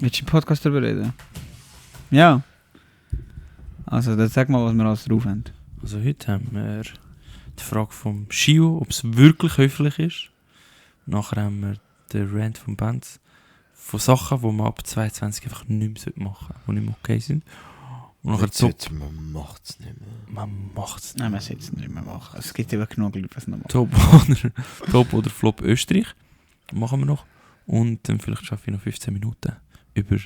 Willst du im Podcast darüber reden? Ja. Also, dann sag mal, was wir alles drauf haben. Also heute haben wir die Frage vom Shio, ob es wirklich höflich ist. Nachher haben wir den Rant von Bands von Sachen, die man ab 22 einfach nicht mehr machen sollte, die nicht mehr okay sind. Und nachher Man macht es nicht mehr. Man macht es nicht. Nein, man sollte es nicht mehr machen. Es gibt eben genug Leute, die es noch machen. Top oder Flop Österreich machen wir noch. Und dann vielleicht schaffe ich noch 15 Minuten über die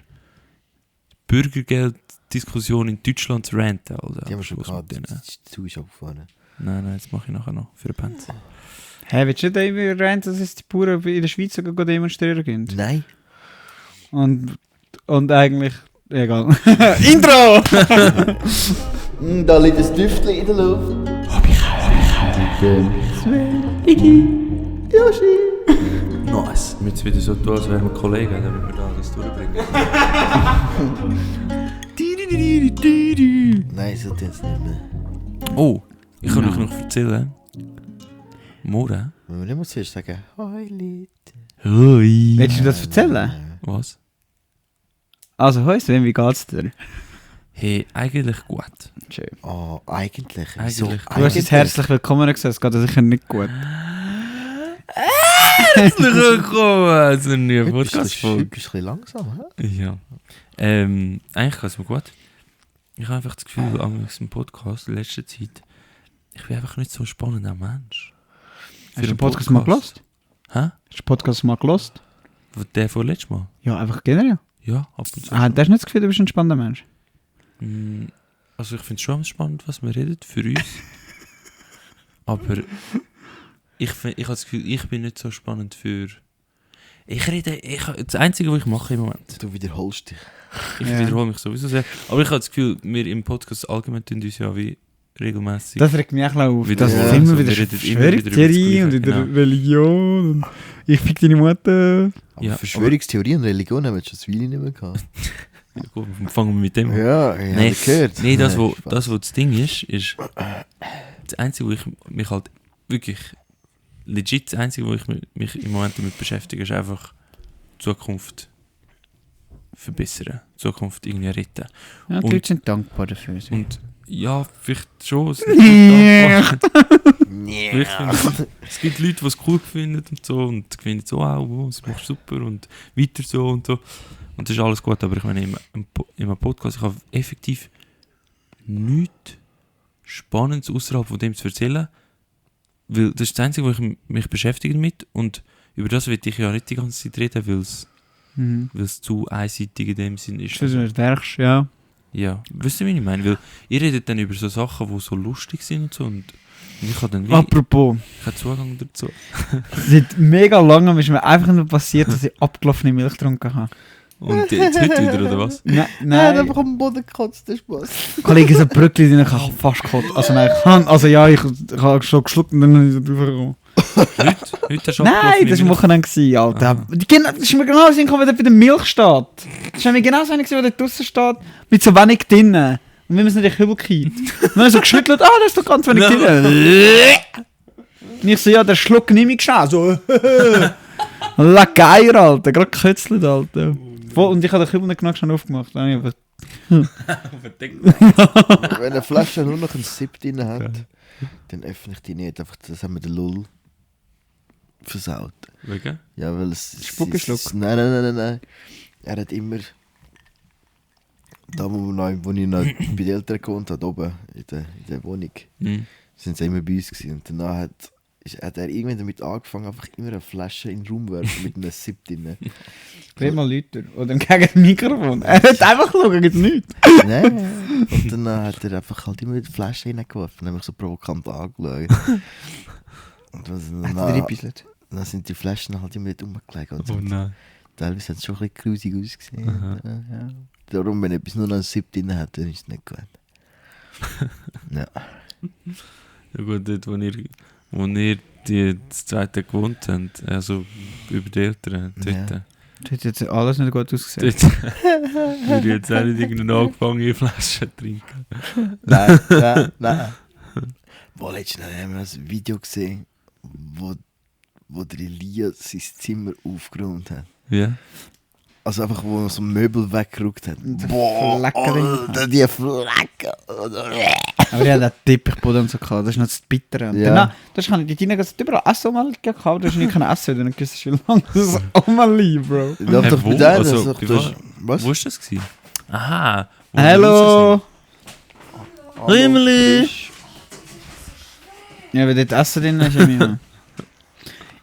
Bürgergeld-Diskussion in Deutschland zu ranten. Also, Die haben wir schon was gehabt, mit denen. das ist zu abgefahren. Nein, das mache ich nachher noch für eine Band. Hey, willst du nicht eben reden, dass es die Bauern in der Schweiz sogar demonstrieren gehen? Nein. Und eigentlich... Egal. Intro! Da liegt ein Düftchen in der Luft. Nice. Wir müssen wieder so tun, als wären wir Kollegen, damit wir da alles durchbringen. Nein, so jetzt nicht mehr. Oh, ich kann euch noch erzählen. Morgen. Wenn wir nicht mal zuerst sagen, hoi Leute. Hoi. Willst du das erzählen? Was? Also, hoi Sven, wie geht's dir? Hey, eigentlich gut. Schön. Oh, eigentlich. Wieso? Du hast jetzt herzlich willkommen gesagt, es geht dir sicher nicht gut. Herzlich willkommen! Also nie Du bist ein Podcast-Folge. bisschen langsam, hä? Ja. Eigentlich geht es mir gut. Ich habe einfach das Gefühl, im Podcast in letzter Zeit, ich bin einfach nicht so ein spannender Mensch. Hast du den Podcast mal gelost? Hä? Hast du den Podcast mal gelost? Der von letztes Mal? Ja, einfach generell. Ja, ab und zu. Ah, du hast nicht das Gefühl, du bist ein spannender Mensch? Also ich finde es schon spannend, was wir reden, für uns. Aber ich habe das Gefühl, ich bin nicht so spannend für... Das Einzige, was ich mache im Moment... Du wiederholst dich. Ich Ja. wiederhole mich sowieso sehr. Aber ich habe das Gefühl, wir im Podcast allgemein tun uns ja wie regelmäßig. Das regt mich auch auf. Wieder Das so, ist immer so, wieder wir reden immer wieder über das Verschwörungstheorie und Gleiche, wieder genau. Religion und ich fick deine Mutter. Aber Ja, Verschwörungstheorie und Religion haben wir schon das Weile nicht mehr gehabt. Ja, gut, fangen wir mit dem an. Ja, ich Nee, habe gehört. Nee, das, Spaß. wo das Ding ist das Einzige, wo ich mich halt wirklich legit, das Einzige, wo ich mich im Moment damit beschäftige, ist einfach Zukunft verbessern, Zukunft irgendwie retten. Ja, die Und- Leute sind dankbar dafür. Und ja, vielleicht schon. Es gibt es gibt Leute, die es cool finden und so und finden so auch, oh, das machst du super und weiter so und so. Und das ist alles gut, aber ich meine, in einem Podcast, ich habe effektiv nichts Spannendes außerhalb von dem zu erzählen, weil das ist das Einzige, wo ich mich beschäftige damit und über das will ich ja nicht die ganze Zeit reden, weil es zu einseitig in dem Sinn ist. Dass du nicht werkst, ja. Ja, wisst ihr, wie ich meine? Weil ihr redet dann über so Sachen, die so lustig sind und so und ich habe dann Apropos, keinen Zugang dazu. seit mega langem ist mir einfach nur passiert, dass ich abgelaufene Milch getrunken habe. Und jetzt heute wieder, oder was? Nein, Er hat nein. einfach am Boden gekotzt, der Spaß. Kollege, so Bröckli, die ich habe fast gekotzt. Also nein, ich habe schon geschluckt und dann bin ich so drüber gekommen. Heute hast du Nein, abgelaufen, das war am Wochenende, gewesen, Alter. Aha. Das ist mir genau so gekommen, wie der bei der Milch steht. Das ist mir genau so einer, der draussen steht, mit so wenig drinnen. Und wir müssen nicht in den Kübel kippen. Und dann so geschüttelt, da ist doch ganz wenig drinnen. Und ich so, ja, der Schluck nehme ich schon. So, la geil, Alter. Gerade gekötzelt, Alter. Voll, und ich habe den Kübel nicht genau schon aufgemacht. Dann habe ich einfach, Wenn eine Flasche nur noch einen Sip drin hat, dann öffne ich die nicht. Einfach, das haben wir den Lull versaut. Wegen? Ja, weil es... Spuckenschluck. Nein. Er hat immer... Da, wo ich noch bei den Eltern gewohnt habe, oben in der Wohnung, Mhm. sind sie immer bei uns gewesen. Und danach hat er irgendwann damit angefangen, einfach immer eine Flasche in den Raum zu werfen mit einem Sip drin. dreh mal Leute. Oder gegen das Mikrofon. Er hat einfach so, gibt's nichts. Nein. Und dann hat er einfach halt immer die Flasche reingeworfen, und hat mich so provokant angeschaut. Und dann sind die Flaschen halt immer nicht rumgelegt. Und Oh so. nein. Teilweise hat es schon ein bisschen grusig ausgesehen. Aha. Ja. Darum, wenn etwas nur noch einen Sip drin hat, dann ist es nicht gut. Ja. Ja gut, dort, wo ihr das zweite gewohnt habt, also über die Eltern, dort, Ja. Das hat jetzt alles nicht gut ausgesehen. dort würde ich jetzt auch nicht irgendeinen angefangene Flasche trinken. Nein. Boah, letztens haben wir ein Video gesehen, wo der Elia sein Zimmer aufgeräumt hat. Ja. Also einfach, wo man so Möbel weggerückt hat. Flecken. Alter, die Flecken. Aber ja, der Teppichboden und so gehabt, das ist noch das Bittere. Und Ja. danach, das kann ich die Tine überall Essen mal gehabt, aber du hast nicht können essen, weil du nicht gewusst hast, wie lange das auch mal lieb, Bro. Darf doch wo? bei dir, Also, das bei ist doch... Was? Wo war das? Gewesen? Aha. wo wir Hallo! raus sind. Himmeli! Ja, wenn dort Essen drin ist, ja Mimi.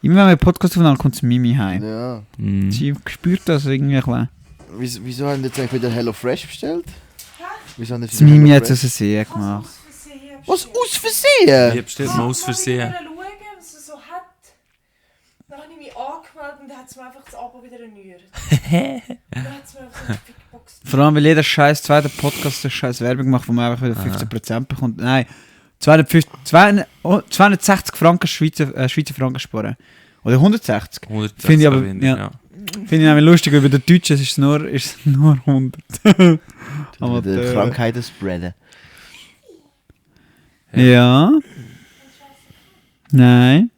Immer wenn wir Podcast aufnehmen, kommt das Mimi heim. Ja. Mm. Sie spürt das irgendwie ein bisschen. Wieso haben die jetzt eigentlich wieder HelloFresh bestellt? Wieso haben die Das wieder Mimi hat es HelloFresh? aus Versehen gemacht. Was? Aus Versehen? Ich bestellt mal aus Versehen. Ich wollte schauen, was es so hat. Dann habe ich mich angemeldet und dann hat es mir einfach das Abo wieder erneuert. Dann hat es mir einfach so eine Fickbox. Vor allem, weil jeder scheiß zweite Podcast eine scheiß Werbung macht, wo man einfach wieder 15% bekommt. Nein, 260 Franken Schweizer Franken sparen. Oder 160. 160 Finde ich aber- weniger, ja. ja. Finde ich nämlich lustig, weil bei den Deutschen ist es nur 100. Aber Die Krankheiten spreaden. Ja. Nein.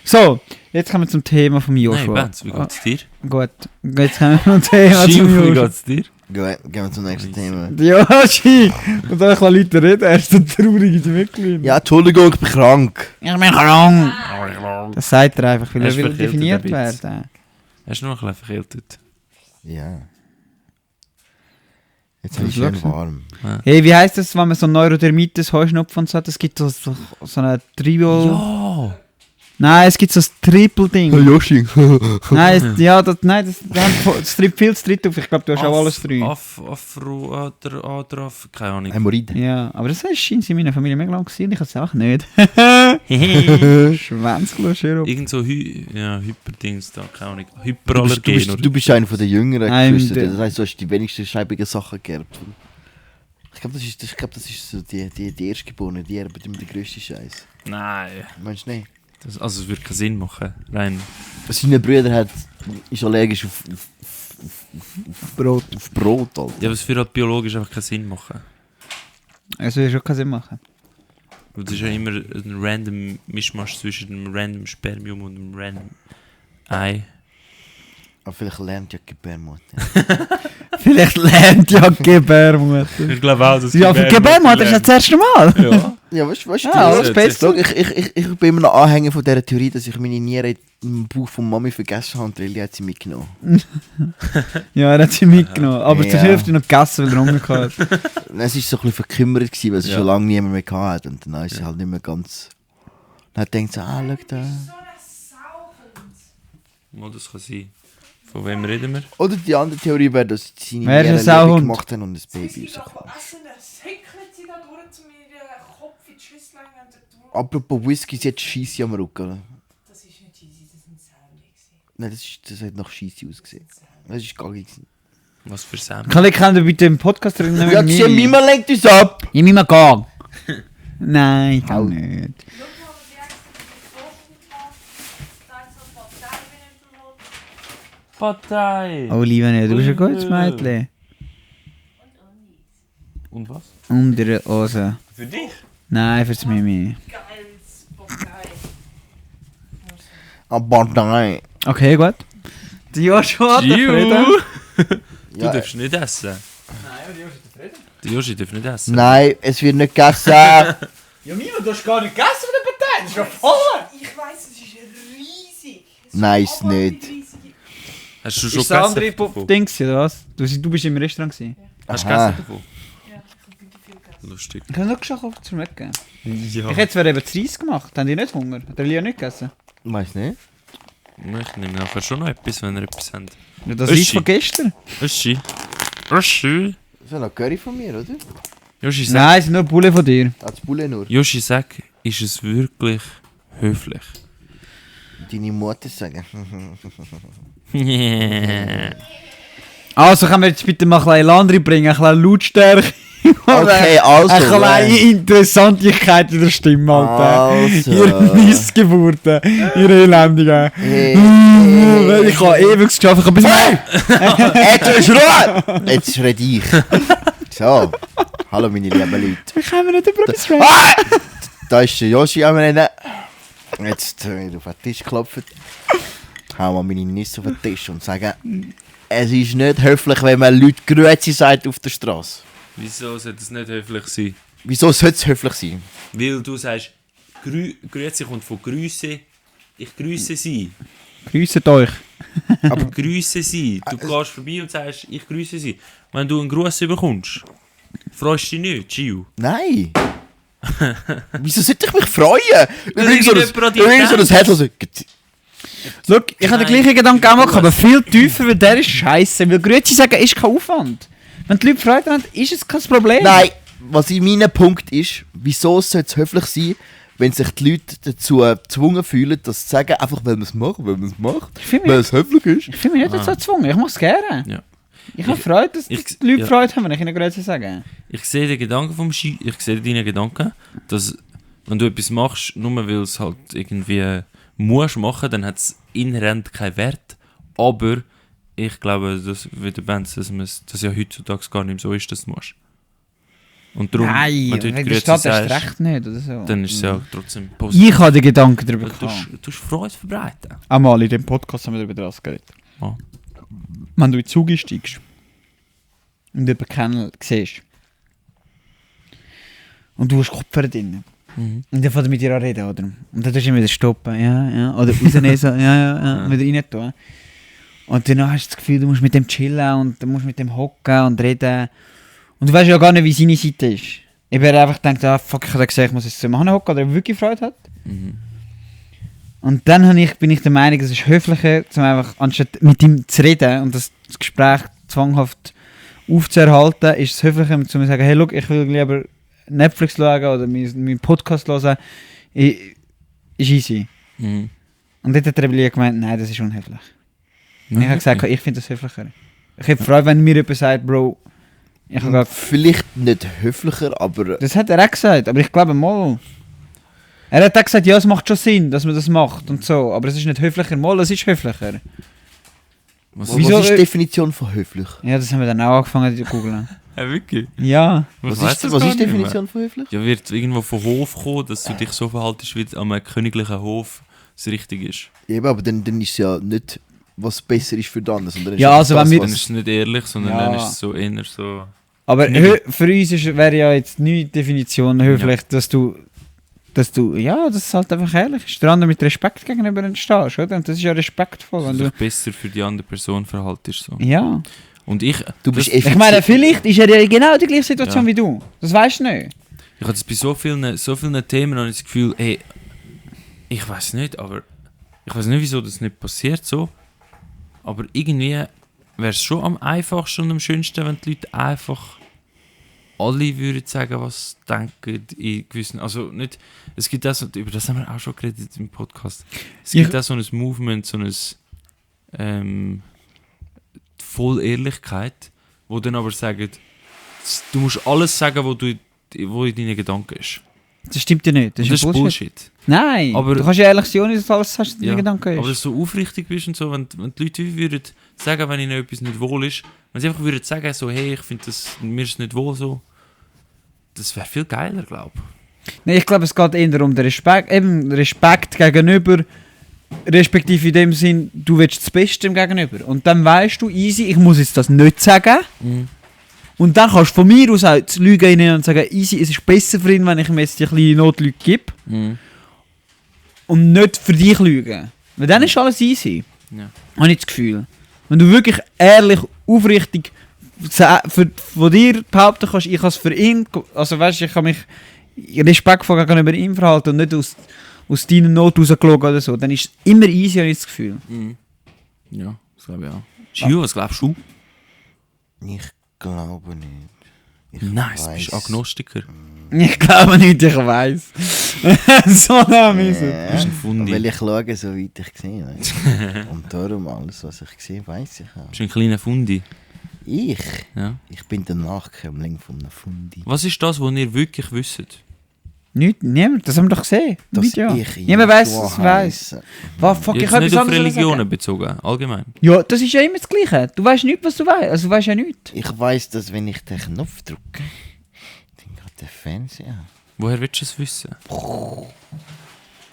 So, jetzt kommen wir zum Thema vom Nein, Joshua. Benz, wie geht's dir? Gut, jetzt kommen wir zum Thema Schief, zum wie Joshua. geht's dir? Gehen wir zum nächsten Thema. Joshi! Und dann kann Leute reden, er ist der traurige Mitglied. Ja, Entschuldigung, ich bin krank. Ich bin krank! Das sagt er einfach, weil Er er ist will verkältet definiert ein bisschen. werden. Er ist nur ein bisschen verkältet. Ja. Jetzt ist es Das schön ist warm. Hey, wie heisst das, wenn man so Neurodermitis, Heuschnupfen und so hat? Es gibt so eine Trio... Ja! Nein, es gibt so ein Triple-Ding. Yoshi. Nein, das trifft viel zu dritt auf. Ich glaube, du hast auch alles drei. Afro, keine Ahnung. Hämorrhoiden. Ja, aber das scheint in meiner Familie mega lang gewesen. Ich habe es auch nicht. Schwänzglosch Irgend so Hyperdings da, keine Ahnung. Hyperallergen oder... Du bist einer von den Jüngeren Nein, Geschwister. der- Das heisst, du hast die wenigsten scheibigen Sachen geerbt. Ich glaube, das ist so die Erstgeborene, die erben immer den grössten Scheiß. Nein. Meinst du nicht? Also es würde keinen Sinn machen. Rein... Seine Brüder ist allergisch auf Brot. auf Brot, Alter. Ja, aber es würde halt biologisch einfach keinen Sinn machen. Also würde schon keinen Sinn machen. Weil das ist ja immer ein random Mischmasch zwischen einem random Spermium und einem random Ei. Aber vielleicht lernt ja die Gebärmutter. Vielleicht lernt ja Gebärmutter. Ich glaube auch, dass Ja, für Gebärmutter ist das erste Mal. Ja. Ja, weißt du, Ja, alles das- besser. Schau, ich bin immer noch Anhänger von dieser Theorie, dass ich meine Niere im Bauch von Mami vergessen habe und Rilli hat sie mitgenommen. Ja, er hat sie mitgenommen. Aber zur Ja. Hälfte noch gegessen, weil er Hunger hatte. Es war so ein bisschen verkümmert, gewesen, weil sie Ja. schon lange niemand mehr hatte. Und dann ist sie halt nicht mehr ganz... Dann denkt sie, schau da. So eine Sauhund. Mal, das kann sein. Von wem reden wir? Oder die andere Theorie wäre, dass sie seine Wer ist Niere ein Sauhund? leer gemacht haben und ein Sie Baby sind rausgekommen. noch essen, dann säckelt sie da durch zu mir Kopf in die Schüssel und durch. Apropos Whisky, sie hat Scheisse am Rücken. Oder? Das ist nicht cheesy, das sind Säule. Nein, das hat nach Scheisse ausgesehen. Das war gaggig. Was für Sam? Kann ich bitte im Podcast reden? Ja, sie Mima lenkt uns ab! Ich muss mal gehen. Nein, ich kann nicht. Schau mal, wie extra die Vorschrift macht. Da ist so ein Partei, wenn ich will. Partei! Oh, lieber nicht, du bist ein gutes Mädchen. Und was? Unter der Hose. Für dich? Nein, fürs Mimi. Geiles Partei. Aber nein. Okay, gut. Die Joshua, der Frieden. Du darfst nicht essen. Der Joshi darf nicht essen. Nein, es wird nicht gegessen. Ja, Mimi, du hast gar nicht gegessen von der Partei. Das ist ja voll. Ich weiss, es ist riesig. Es Nein, ist ist nicht. riesig. Hast du schon Ist das gegessen andere davon? Ding gewesen, oder was? Du bist im Restaurant gewesen. Hast du Aha. gegessen davon? Ja, ich habe wirklich viel gegessen. Lustig. Ich habe noch geschafft, auf zu schmecken. Ja. Ich hätte zwar eben das Reis gemacht. Haben die nicht Hunger? Hat der Lia nicht gegessen? Weißt du nicht? Ich nehme nachher schon noch etwas, wenn ihr etwas habt. Ja, das Öschi. Reis von gestern. Öschi. Öschi. Das ist noch Curry von mir, oder? Joshi, sag, Nein, es sind nur Bulle von dir. Als Bulle nur. Joshi, sag, ist es wirklich höflich? Deine Mutter sagen. Also können wir jetzt bitte mal ein bisschen Landry bringen, ein bisschen Lautstärke. Okay, also. Ein kleine Interessantigkeit in der Stimme, Alter. Also. Ihr Missgeburten, ihr Elendigen. Hey. Ich habe ewig geschafft, ich habe bis... Jetzt ist Ruhe! Jetzt rede ich. So. Hallo meine lieben Leute. Wir können nicht über etwas reden. Ah! Da ist der Joshi am Rennen. Jetzt auf den Tisch geklopft. hau mal meine Nüsse auf den Tisch und sage, es ist nicht höflich, wenn man Leute Grüezi sagt auf der Straße. Wieso sollte es nicht höflich sein? Wieso sollte es höflich sein? Weil du sagst, Grüezi kommt von Grüße. Ich grüße sie. Grüßt euch. Aber grüße sie. Du gehst vorbei und sagst, ich grüße sie. Wenn du einen Gruß bekommst, freust du dich nicht, Gio? Nein. Wieso sollte ich mich freuen? Übrigens so irgendjemand das Herzlose. Schau, ich habe den gleichen Gedanken auch gemacht, aber viel tiefer, weil der ist scheiße. Weil Grüezi sagen ist kein Aufwand. Wenn die Leute Freude haben, ist es kein Problem. Nein, was in meinem Punkt ist, wieso sollte es höflich sein, wenn sich die Leute dazu gezwungen fühlen, das zu sagen, einfach weil man es macht, weil es höflich ist. Ich fühle mich nicht dazu gezwungen, ich mache es gerne. Ja. Ich habe Freude, dass die Leute ja. Freude haben, wenn ich ihnen Grüezi sage. Ich sehe den Gedanken ich sehe deine Gedanken, dass wenn du etwas machst, nur weil es halt irgendwie musst machen, dann hat es inhärent keinen Wert. Aber ich glaube, dass, wie der Benz, dass ja heutzutage gar nicht mehr so ist, dass du musst. Und darum, Nein, wenn du wenn heute der Stadt erst sagst, recht nicht oder so. dann ist es ja trotzdem positiv. Ich habe den Gedanken darüber Du gehabt. hast Freude verbreiten. Einmal in dem Podcast haben wir darüber das geredet. Ja. Wenn du in den Zug steigst und jemanden siehst und du hast Kopfhörer drin und dann fängt er mit dir an reden, oder? Und dann tust du ihn wieder stoppen, ja, oder rausnehmen, so, ja, wieder rein tun. Und dann hast du das Gefühl, du musst mit dem chillen und du musst mit dem hocken und reden. Und du weißt ja gar nicht, wie seine Seite ist. Ich habe einfach gedacht, fuck, ich habe gesagt, ich muss jetzt so machen hocken, oder er wirklich Freude hat. Und dann bin ich der Meinung, es ist höflicher, zum einfach, anstatt mit ihm zu reden und das Gespräch zwanghaft aufzuerhalten, ist es höflicher, zu mir sagen, hey, look, ich will lieber Netflix schauen oder meinen Podcast hören. Ist easy. Und dort hat er gemeint, nein, das ist unhöflich. Und ich habe gesagt, ich finde das höflicher. Ich hätte Freude, wenn mir jemand sagt, Bro, ich habe vielleicht nicht höflicher, aber... Das hat er auch gesagt, aber ich glaube mal. Er hat auch gesagt, ja, es macht schon Sinn, dass man das macht und so, aber es ist nicht höflicher. Mal, es ist höflicher. Was ist die Definition von höflich? Ja, das haben wir dann auch angefangen zu googeln. Ja, wirklich? Ja. Was ist die Definition von höflich? Ja, wird irgendwo vom Hof kommen, dass du dich so verhaltest, wie am königlichen Hof es richtig ist. Eben, aber dann ist es ja nicht, was besser ist für den anderen, sondern Ja, also wenn wir- Dann ist es nicht ehrlich, sondern Ja. dann ist es so eher so... Aber Nicht. für uns wäre ja jetzt nie die Definition höflich, dass du, ja, das ist halt einfach ehrlich ist. Der andere mit Respekt gegenüber entstehst, oder? Und das ist ja respektvoll. dass Wenn du du, dich besser für die andere Person verhaltest. So. ja. Und ich... Du bist das, Ich meine, vielleicht ist er ja genau die gleiche Situation Ja. wie du. Das weißt du nicht. Ich habe das bei so vielen Themen habe ich das Gefühl, hey, ich weiß nicht, aber ich weiß nicht, wieso das nicht passiert so. Aber irgendwie wäre es schon am einfachsten und am schönsten, wenn die Leute einfach alle würden sagen, was sie denken in gewissen... Also nicht... Es gibt auch so... Über das haben wir auch schon geredet im Podcast. Es gibt auch so ein Movement, so ein... voll Ehrlichkeit, wo dann aber sagen, du musst alles sagen, wo in deinen Gedanken ist. Das stimmt ja nicht. Das Und ist, ja Bullshit. Nein, Aber- du kannst ja ehrlich sein, ohne dass du alles hast, was Ja, dein Gedanke aber ist. dass du so aufrichtig bist und so, wenn die Leute würden sagen, wenn ihnen etwas nicht wohl ist, wenn sie einfach würden sagen, so, hey, ich finde mir ist nicht wohl so, das wäre viel geiler, glaube ich. Nein, ich glaube, es geht eher um den Respekt, eben Respekt gegenüber, respektive in dem Sinn, du willst das Beste im Gegenüber. Und dann weißt du, easy, ich muss jetzt das nicht sagen. Und dann kannst du von mir aus auch zu Lügen rein und sagen, easy, es ist besser für ihn, wenn ich ihm jetzt die kleine Notlüge gebe. Und nicht für dich lügen. Weil dann ist alles easy. Ja. Habe ich das Gefühl. Wenn du wirklich ehrlich, aufrichtig von dir behaupten kannst, ich habe es für ihn, also weißt, ich kann mich respektvoll gegenüber ihm verhalten und nicht aus deiner Not rausgelogen oder so, dann ist es immer easy, habe ich das Gefühl. Ja, das glaube ich auch. Gio, was glaubst du? Ich glaube nicht. Ich Nice, du bist weiss. Agnostiker. Ich glaube nicht, ich weiß. So nah müssen. Du bist ein Fundi. Weil ich schaue, so weit ich gesehen habe. Und darum alles, was ich gesehen weiss ich Du auch. bist ein kleiner Fundi. Ich Ja. bin der Nachkömmling von einem Fundi. Was ist das, was ihr wirklich wisst? Niemand, das haben wir doch gesehen. Dass Video. ich Niemand weiss, Joshua was weiss. heisse. Was, fuck, ich Jetzt habe nicht etwas auf anderes Religionen sagen. bezogen, allgemein. Ja, das ist ja immer das Gleiche. Du weißt nicht, was du weißt. Also du weißt ja nichts. Ich weiss, dass wenn ich den Knopf drücke, dann geht der Fernseher an. Woher willst du es wissen?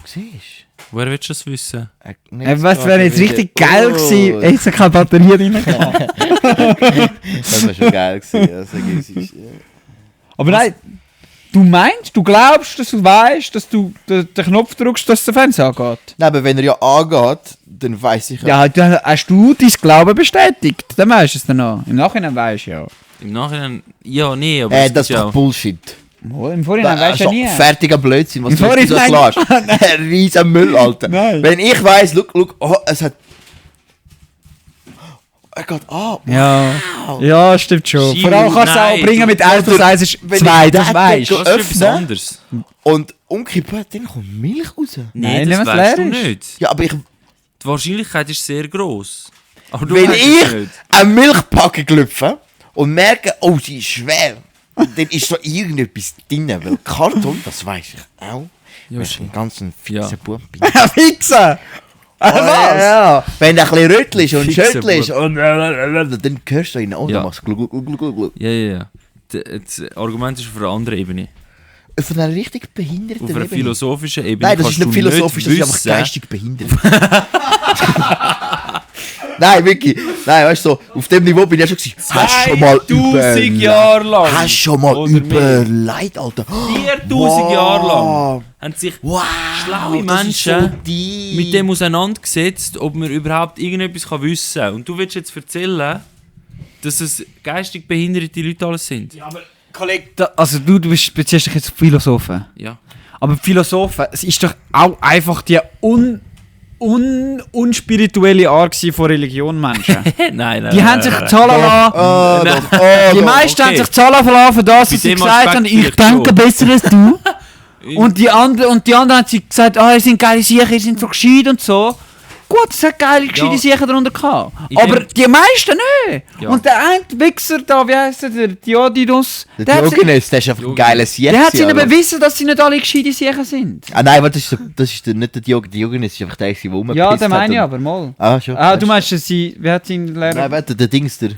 Siehst Woher willst du das wissen? Was wäre jetzt richtig geil gewesen, jetzt hat keine Batterie reingekommen. Das wäre schon geil gewesen. Ja, sag ich, es ist, ja. Aber nein, du glaubst, dass du weißt, dass du den Knopf drückst, dass der Fernseher angeht. Nein, aber wenn er ja angeht, dann weiss ich Ja, dann hast du dein Glauben bestätigt. Dann weißt du es dann noch. Im Nachhinein weißt du ja. Im Nachhinein, ja, nee, aber es das gibt ist ja doch Bullshit. Im Vorhinein weißt du ja nie. Fertiger Blödsinn, was Im du jetzt so Vorhinein- klarst. Ein riesen Müll, Alter. Nein. Wenn ich weiss, look, oh, es hat... Er geht an. Ja, stimmt schon. Schiebe, Vor allem kannst du es auch nein, bringen mit Autos 1 ist wenn 2, ich das den weißt du. dort das ist etwas öffnen. anderes. Und umkippen, dann kommt Milch raus. Nein, Nee, nicht, das wenn's weißt du leer ist. nicht. Ja, aber ich, Die Wahrscheinlichkeit ist sehr gross. Aber du wenn weißt ich es nicht. eine Milchpackung klopfe und merke, oh, sie ist schwer, dann ist da irgendetwas drin. Weil Karton, das weiss ich auch, wenn ich ein ganz fixer Ja. Bub bin. Fixen! Was? Ja. Wenn du ein bisschen rüttelst und Fixer schüttelst und dann hörst du ihn auch, Ja. dann machst du gluck, gluck, gluck, gluck. Ja. Das Argument ist auf einer anderen Ebene. Von einer richtig behinderten Auf einer Ebene. philosophischen Ebene. Nein, das kannst ist nicht du philosophisch, das ist einfach wissen- geistig behindert. Nein, wirklich. Nein, weißt du, so, auf dem Niveau bin ich ja schon gewesen. Hast du schon mal 2000 Jahre lang. Hast du schon mal Oder mehr. überlegt, Alter? 4000 Jahre lang haben sich Wow, schlaue das ist so Menschen deep. mit dem auseinandergesetzt, ob man überhaupt irgendetwas wissen kann. Und du willst jetzt erzählen, dass es geistig behinderte Leute alles sind? Ja, aber Kollege, also du beziehst dich jetzt auf Philosophen. Ja. Aber Philosophen, es ist doch auch einfach die unspirituelle Art gewesen von Religion, Menschen. Nein. Die haben sich zahlen lassen. Die meisten haben okay. sich zahlen verlassen für das, Bei was sie dem gesagt Aspekt haben, ich vielleicht denke schon. besser als du. Und die anderen haben sie gesagt, ihr seid geile Sicher, ihr seid so gescheit und so. Gut, es hat geile, gescheite Sicher darunter gehabt. In Aber dem- die meisten nicht. Ja. Und der eine Wichser da, wie heisst der Diodidus, Der der hat sie- Diogenes, der ist einfach ein geiles Sieg. der hat ihnen bewiesen, dass sie nicht alle gescheite Sicher sind. Ah nein, warte, das ist nicht der Diogenes. Diogenes ist einfach der, der rumgepisst Ja, hat. den meine ich und- aber, mal. Ah, schon. Ah, du meinst, dass sie, wie hat sein Lehrer? Nein, warte, der Dings, der...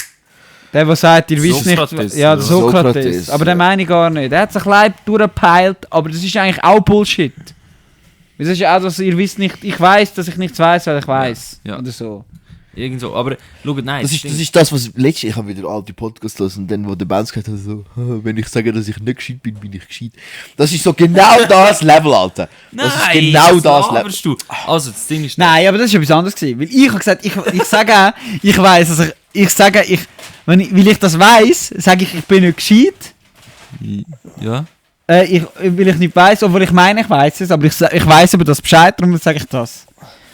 Der sagt, ihr wisst nicht... Sokrates, Ja, oder? der Sokrates. Sokrates, Aber ja. den meine ich gar nicht. Der hat sich leid durchgepeilt, aber das ist eigentlich auch Bullshit. Das ist ja auch, dass ihr wisst nicht... Ich weiss, dass ich nichts weiss, weil ich weiss. Ja. Oder so. Irgend so. Aber schaut, nein. Das ist das, was letztens, ich habe wieder alte Podcasts gelesen und dann, wo der Bounce gesagt hat, so, wenn ich sage, dass ich nicht gescheit bin, bin ich gescheit. Das ist so genau das Level, Alter. Das ist genau das Level. laberst du. Also, das Ding ist... Nein, aber das war etwas anderes gewesen. Weil ich habe gesagt, ich sage auch, ich weiss, also weil ich das weiss, sage ich bin nicht gescheit. Ja. Weil ich nicht weiss, obwohl ich meine, ich weiss es, aber ich weiss über das Bescheid, darum sage ich das.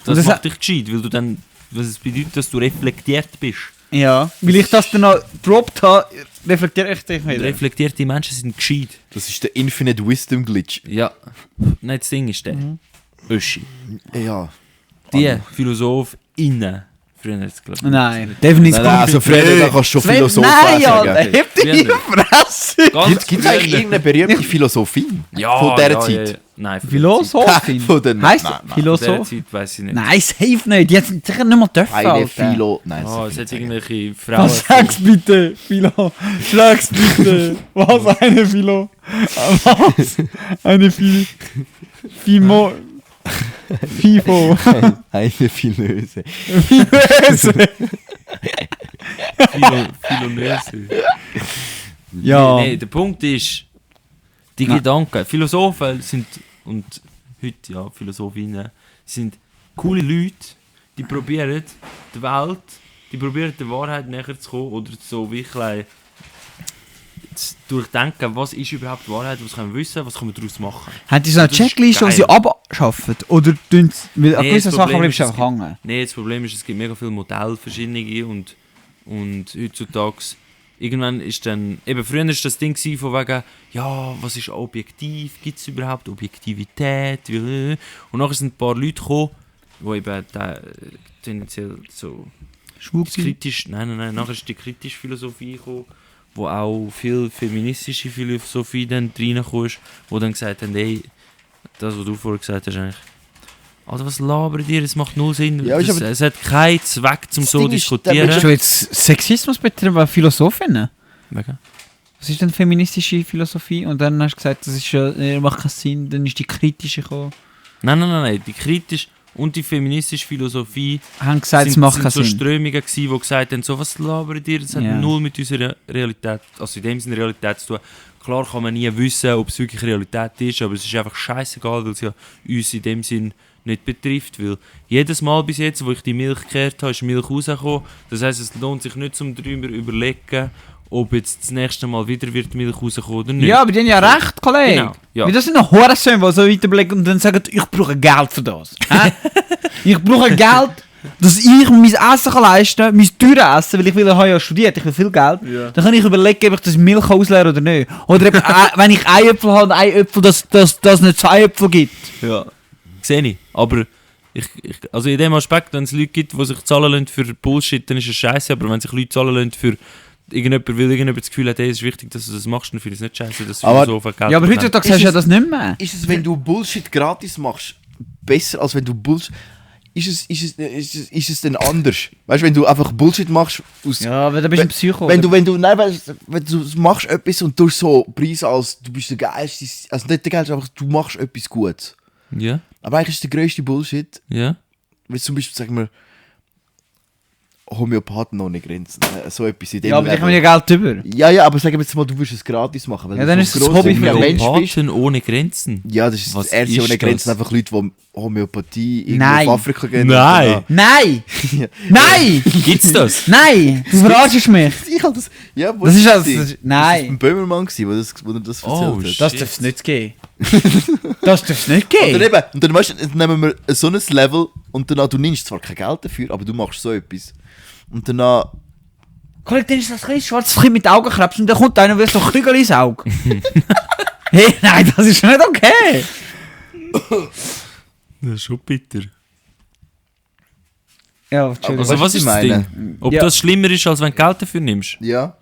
Das das- macht dich gescheit, weil du dann... Was es bedeutet, dass du reflektiert bist. Ja, weil ich das dann noch gedroppt habe, reflektiere ich dich Und wieder. reflektierte Menschen sind gescheit. Das ist der Infinite Wisdom Glitch. Ja. Nein, das Ding ist der. Öschi. Ja. Die PhilosophInnen. Früher hat es geglaubt. Nein, definitiv Nein, also früher da kannst du schon Philosoph Nein, sagen. Alter, heb dich in die Fresse! Gibt es eigentlich irgendeine berühmte Philosophie? Ja, Von dieser ja, Zeit? ja. Nein, von Philosophin? Von den- Heisst nein, nein. der Philosoph? Zeit weiss ich nicht. Nein, safe nicht. Die hat sicher nicht mehr dürfen, Eine Alter. Philo... Nein, Oh, das es hat irgendwelche Was Frauen. sag's bitte, Philo? Sag's bitte. Was eine Philo? Was? Eine Fimo... Fifo. eine Philöse. Fimöse. Philonöse. Ja. Nein, der Punkt ist, die Nein. Gedanken, Philosophen sind, und heute ja, Philosophinnen, sind coole Leute, die probieren die Welt, die probieren der Wahrheit näher zu kommen oder so wirklich zu durchdenken, was ist überhaupt Wahrheit, was können wir wissen, was können wir daraus machen. Haben die so eine Das ist Checkliste, die sie geil. abschaffen? Oder tun sie... Weil an Nee, gewissen das Sachen Problem bleibst du ist, einfach es hängen. Nein, das Problem ist, es gibt mega viele Modelle, verschiedene und heutzutage irgendwann ist dann, eben früher war das Ding gewesen, von wegen, ja, was ist objektiv, gibt es überhaupt Objektivität, und nachher sind ein paar Leute gekommen, die eben tendenziell so kritisch, nein, nachher ist die kritische Philosophie gekommen, wo auch viel feministische Philosophie dann reingekommen ist, wo dann gesagt haben, ey, das, was du vorher gesagt hast, eigentlich, also was labert ihr, es macht null Sinn, Ja, ist aber- es hat keinen Zweck, zum Das so Ding ist, diskutieren. Hast du jetzt Sexismus betrieben an Philosophinnen? Wegen? Was ist denn feministische Philosophie? Und dann hast du gesagt, das ist macht keinen Sinn, dann ist die kritische gekommen. Nein. Die kritische und die feministische Philosophie Haben gesagt, es macht keinen so Sinn. Strömungen gewesen, die gesagt haben, so, was labert ihr? Das hat Ja. null mit unserer Realität, also in dem Sinne Realität zu tun. Klar kann man nie wissen, ob es wirklich Realität ist, aber es ist einfach scheißegal, weil es ja uns in dem Sinn nicht betrifft. Weil jedes Mal bis jetzt, wo ich die Milch gekehrt habe, ist Milch rausgekommen. Das heisst, es lohnt sich nicht zum drüber überlegen, ob jetzt das nächste Mal wieder wird Milch rauskommen oder nicht. Ja, aber die haben ja recht, Kollege. Genau, ja. Weil das sind noch Hurensöhne, die so weiterbleiben und dann sagen, ich brauche Geld für das. Hä? Ich brauche Geld, dass ich mein Essen kann leisten kann, mein teures Essen, weil ich habe ja studiert, ich will viel Geld. Ja. Dann kann ich überlegen, ob ich das Milch ausleere oder nicht. Oder eben, wenn ich einen Äpfel habe und einen Äpfel, dass es nicht 2 Äpfel gibt. Ja, sehe ich. Aber also in dem Aspekt, wenn es Leute gibt, die sich zahlen lassen für Bullshit, dann ist es scheiße. Aber wenn sich Leute zahlen lassen für irgendjemand, weil irgendjemand das Gefühl hat, hey, es ist wichtig, dass du das machst, dann finde ich es nicht scheiße, dass Aber- du so viel Geld Ja, aber bekommst. heutzutage sagst du ja das nicht mehr. Ist es, wenn du Bullshit gratis machst, besser als wenn du Bullshit... Ist es denn anders? Weißt du, wenn du einfach Bullshit machst aus... Ja, aber da bist du ein Psycho. Wenn du machst etwas und tust so Preise als du bist der Geilste, also nicht der Geilste, einfach du machst etwas Gutes. Ja, Aber eigentlich ist der grösste Bullshit, ja. wenn zum Beispiel, sagen wir, Homöopathen ohne Grenzen, so etwas in dem Ja, aber die Level. haben ja Geld über. Ja, aber sagen wir jetzt mal, du willst es gratis machen, weil Ja, du dann so ist ein es das grosser Hobby für Mensch bist. Homöopathen ohne Grenzen. Ja, das ist Was das Ärzte ist ohne Grenzen, das? einfach Leute, die Homöopathie irgendwo Nein. auf Afrika gehen. Nein. Nein! Nein! Gibt's das? Nein! Du verarschst mich! Ich hab das... Ja, wo Das ist das also... gewesen? Das, Das nein! war ein Böhmermann, der das Oh, erzählt shit. hat. Das darf es nicht geben. Das darf es nicht Und dann, geben. eben, und dann, weißt du, dann nehmen wir so ein Level und dann du nimmst zwar kein Geld dafür, aber du machst so etwas. Und dann Kollege, dann ist das kleines schwarzes Kind mit Augenkrebs und dann kommt einer und will so Kügel ins Auge. Hey, nein, das ist nicht okay. Das ist schon bitter. Ja, Entschuldigung. Also was ich ist das meine? Ding? Ob Ja. das schlimmer ist, als wenn du Geld dafür nimmst? Ja.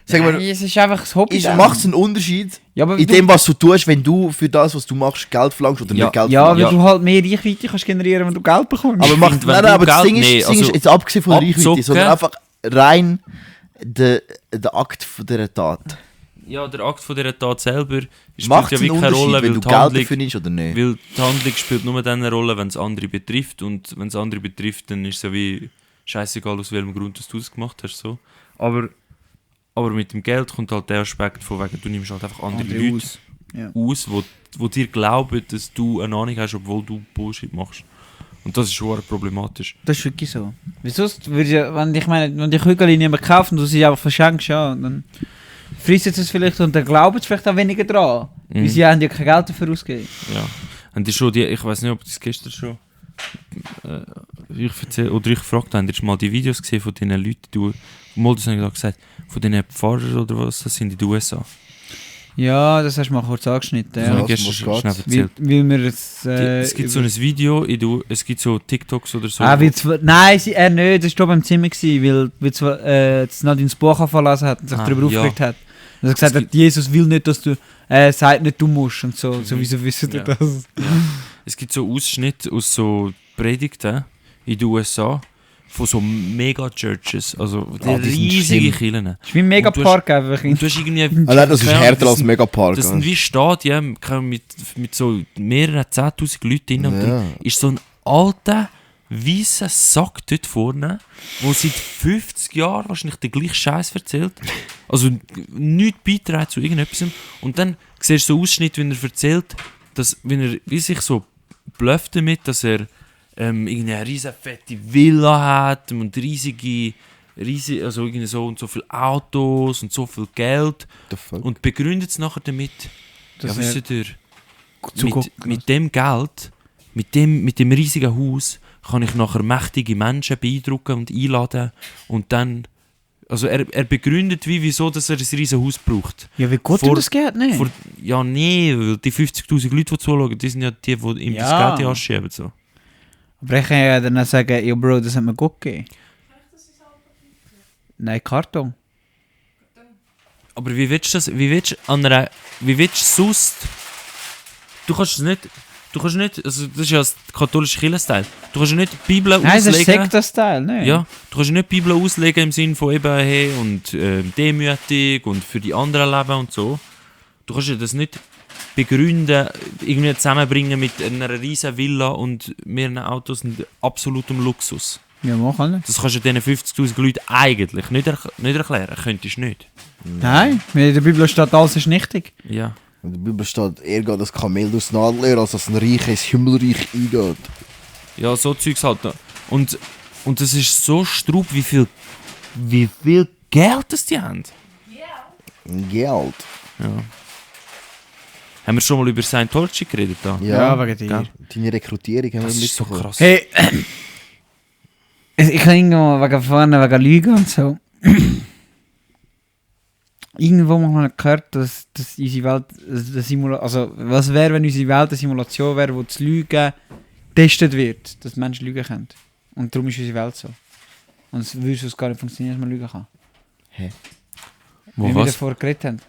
Sagen wir, Nein, es ist einfach das Hobby. macht es einen Unterschied Ja, aber in dem, was du tust, wenn du für das, was du machst, Geld verlangst oder Ja. nicht Geld Ja, weil verlangst? du halt mehr Reichweite kannst generieren, wenn du Geld bekommst. Aber macht, finde, wenn nein, du aber das Geld- Ding ist, nee, das Ding also ist jetzt abgesehen von der Reichweite, abzocken- sondern einfach rein der Akt von dieser Tat. Ja, der Akt von dieser Tat selber spielt Macht ja es einen wirklich keine Unterschied, Rolle, wenn weil du die Geld Handlung... dafür nimmst oder nicht? Weil die Handlung spielt nur dann eine Rolle, wenn es andere betrifft. Und wenn es andere betrifft, dann ist es ja wie scheißegal, aus welchem Grund dass du es gemacht hast. So. Aber mit dem Geld kommt halt der Aspekt von wegen, du nimmst halt einfach andere Leute aus. Ja. aus, wo dir glauben, dass du eine Ahnung hast, obwohl du Bullshit machst. Und das ist schon problematisch. Das ist wirklich so. Wieso würde ja, wenn die Kügel niemand kauft und du sie einfach verschenkst, ja, dann fressen sie es vielleicht und dann glauben sie vielleicht auch weniger dran. Weil sie haben ja kein Geld dafür ausgegeben. Ja. Und die schon die, ich weiß nicht, ob das gestern schon ich gefragt habe, hast du mal die Videos gesehen von diesen Leuten, du Moldus habe ich gesagt, von diesen Pfarrern oder was, das sind in den USA. Ja, das hast du mal kurz angeschnitten. Das Ja. habe ich was gestern geht's? schon schnell Weil, erzählt. weil wir es... Es gibt so ein Video, es gibt so TikToks oder so. Nein, er nicht, das war beim Zimmer, weil es Nadine das Buch verlassen hat und sich darüber ja. aufgeregt hat. Also gesagt Es hat, Jesus will nicht, dass du... sagt nicht, du musst und so. So wieso wissen Ja. das? Es gibt so Ausschnitte aus so Predigten in den USA von so Mega-Churches, also Ah, die sind riesige schlimm. Kirchen. Das ist wie ein Megapark einfach. Und du hast irgendwie... Nein, das ist keine Ahnung, härter als sind- Megapark. Das sind wie Stadien mit so mehreren 10'000 Leuten drin. Und Ja. dann ist so ein alter, weißer Sack dort vorne, der seit 50 Jahren wahrscheinlich den gleichen Scheiß erzählt. Also nichts beiträgt zu irgendetwas. Und dann siehst du so Ausschnitt, wenn er erzählt, dass, wenn er wie sich so blufft damit, dass er irgendeine riesige fette Villa hat und riesig, also irgendwie so und so viele Autos und so viel Geld. The fuck? Und begründet es nachher damit, Dass ja, wisst ihr, zuguckt. mit dem Geld, mit dem riesigen Haus, kann ich nachher mächtige Menschen beeindrucken und einladen und dann, also er begründet wieso, dass er ein riesiges Haus braucht. Ja, wie gut Vor- das geht, ne? Ja, nee, weil die 50'000 Leute, die zuschauen, die sind ja die ihm Ja. das Geld in die Hand schieben. So. Aber ich kann ja dann auch sagen, ja Bro, das hat mir gut gegeben. Nein, Karton. Aber wie willst du das, wie willst du sonst, du kannst nicht, also das ist ja das katholische Kirchenteil, du kannst ja nicht die Bibel Nein, das ist auslegen. Sektor-Style, ne? Ja, du kannst ja nicht die Bibel auslegen im Sinne von eben, hey, und demütig und für die anderen leben und so. Du kannst ja das nicht begründen, irgendwie zusammenbringen mit einer riesen Villa und mehreren Autos und absolutem Luxus. Ja, mach auch nicht. Das kannst du diesen 50'000 Leuten eigentlich nicht erklären. Könntest du nicht. Nein, in der Bibel steht, alles ist nichtig. Ja. In der Bibel steht, er geht das Kamel durchs Nadelöhr, als dass ein Reich ins Himmelreich eingeht. Ja, so Zeugs halt. Und es ist so straub, wie viel Geld das die haben. Geld. Ja. Haben wir schon mal über Scientology geredet da? Ja, wegen dir. Gell? Deine Rekrutierung haben Das wir ist so mitbekommen. krass. Hey, ich kann irgendwo wegen vorne, wegen Lügen und so. Irgendwo mal gehört, dass unsere Welt eine Simulation, also was wäre, wenn unsere Welt eine Simulation wäre, wo das Lügen getestet wird, dass Menschen lügen können. Und darum ist unsere Welt so. Und es würde sonst gar nicht funktionieren, dass man lügen kann. Wo Wie wir was? davor geredet haben.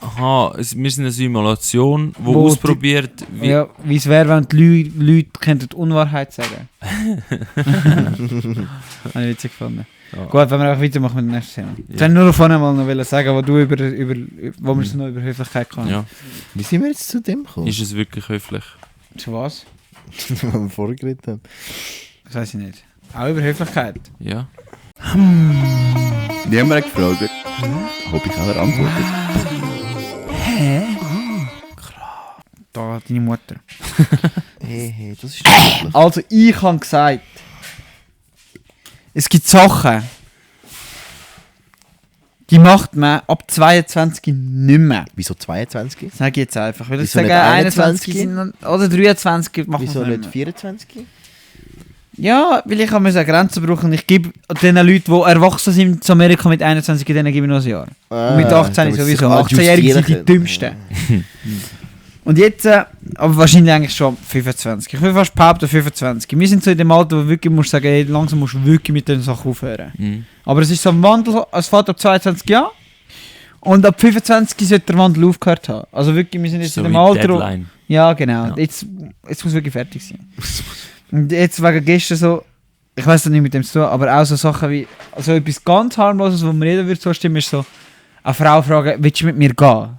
Aha, wir sind eine Simulation, die Wo ausprobiert, wie... Ja, wie es wäre, wenn die Leute könnten die Unwahrheit sagen. Habe ich witzig gefunden. Ja. Gut, wenn wir einfach weitermachen mit dem nächsten Thema. Ja. Ich wollte nur davon mal noch sagen, wo du wo wir es noch über Höflichkeit kann. Ja. Wie sind wir jetzt zu dem gekommen? Ist es wirklich höflich? Zu was? Wenn wir vorher geredet haben. Das weiß ich nicht. Auch über Höflichkeit. Ja. Die haben wir gefragt. Hab ich auch antwortet. Da, deine Mutter. Hey, das ist wirklich. Also, ich habe gesagt, es gibt Sachen, die macht man ab 22 nicht mehr. Wieso 22? Sag ich jetzt einfach. Weil ich Wieso sage, nicht 21 21? sind, oder 23 machen Wieso wir nicht mehr. 24? Ja, weil ich habe eine Grenze brauchen. Ich gebe den Leuten, die erwachsen sind zu Amerika mit 21, denen gebe ich noch ein Jahr. Und mit 18 ist sowieso. 18-Jährige sind die dümmsten. Und jetzt, aber wahrscheinlich eigentlich schon 25. Ich will fast behaupten 25. Wir sind so in dem Alter, wo wirklich musst sagen, hey, langsam musst du wirklich mit den Sachen aufhören. Mhm. Aber es ist so ein Wandel, es fährt ab 22 Jahren. Und ab 25 sollte der Wandel aufgehört haben. Also wirklich, wir sind jetzt So in dem wie Alter. Deadline. Ja, genau. Ja. Jetzt muss wirklich fertig sein. Und jetzt wegen gestern so, ich weiß nicht mit dem zu tun, aber auch so Sachen wie, also etwas ganz harmloses, wo mir jeder würde zustimmen, ist so, eine Frau fragen, willst du mit mir gehen?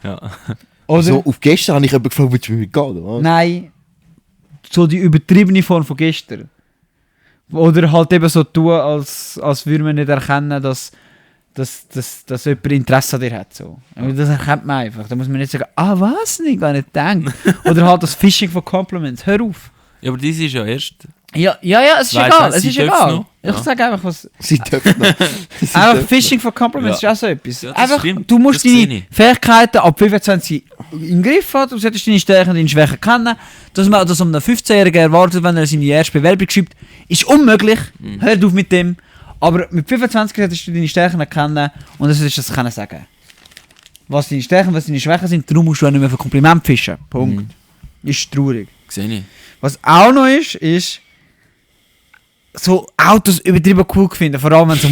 Ja. Oder? So, auf gestern habe ich jemanden gefragt, willst du mit mir gehen? Oder was? Nein, so die übertriebene Form von gestern. Oder halt eben so tun, als würde man nicht erkennen, dass jemand Interesse an dir hat. So. Aber das erkennt man einfach. Da muss man nicht sagen, was? Ich gar nicht gedacht. Oder halt das Phishing von Compliments. Hör auf. Ja, aber das ist ja erst... Ja, es ist Weiss egal. nicht, Es sie ist dürfen egal. noch. Ich Ja. sage einfach, was. Sie dürfen noch. Sie Einfach dürfen Phishing for Compliments Ja. ist auch so etwas. Ja, das einfach, stimmt. du musst Das sehe deine ich. Fähigkeiten ab 25 in den Griff haben, du solltest deine Stärken und deine Schwächen kennen. Dass man das um einen 15-Jährigen erwartet, wenn er seine erste Bewerbung schreibt, ist unmöglich. Hör auf mit dem. Aber mit 25 solltest du deine Stärken kennen und dann solltest du das können sagen. Was deine Stärken, was deine Schwächen sind, darum musst du auch nicht mehr für Kompliment fischen. Punkt. Ist traurig. Sehe ich. Was auch noch ist so Autos übertrieben cool finden, vor allem wenn es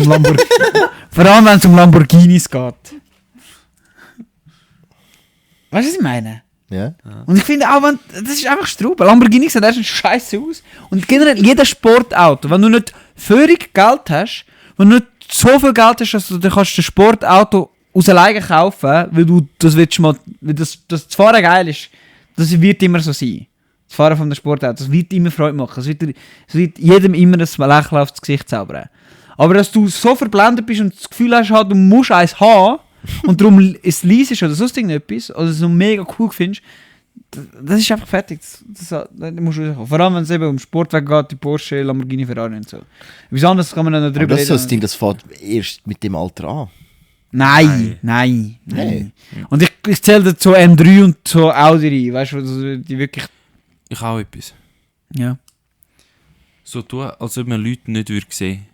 um Lamborghinis geht. Weißt du, was ich meine? Ja? Und ich finde auch, das ist einfach Straube. Lamborghinis sehen erstens scheiße aus. Und generell jeder Sportauto, wenn du nicht völlig Geld hast, wenn du nicht so viel Geld hast, dass du dir kannst ein Sportauto aus alleine kaufen, weil du das willst mal, weil das Fahren geil ist, das wird immer so sein. Das Fahren von einem Sportauto, das wird immer Freude machen. Es wird jedem immer ein Lächeln aufs Gesicht zaubern. Aber dass du so verblendet bist und das Gefühl hast, du musst eins haben und darum es leise oder sonst irgendetwas, oder so mega cool findest, das ist einfach fertig. Das musst du rauskommen. Vor allem, wenn es eben um Sportwagen geht, die Porsche, Lamborghini, Ferrari und so. Etwas anderes kann man dann noch Aber drüber das ist so reden. das Ding, das fährt erst mit dem Alter an. Nein. Nein. Und ich zähle dazu M3 und so Audi rein, weißt du, die wirklich... Ich auch etwas. Ja. So tun, als ob man Leute nicht würde sehen,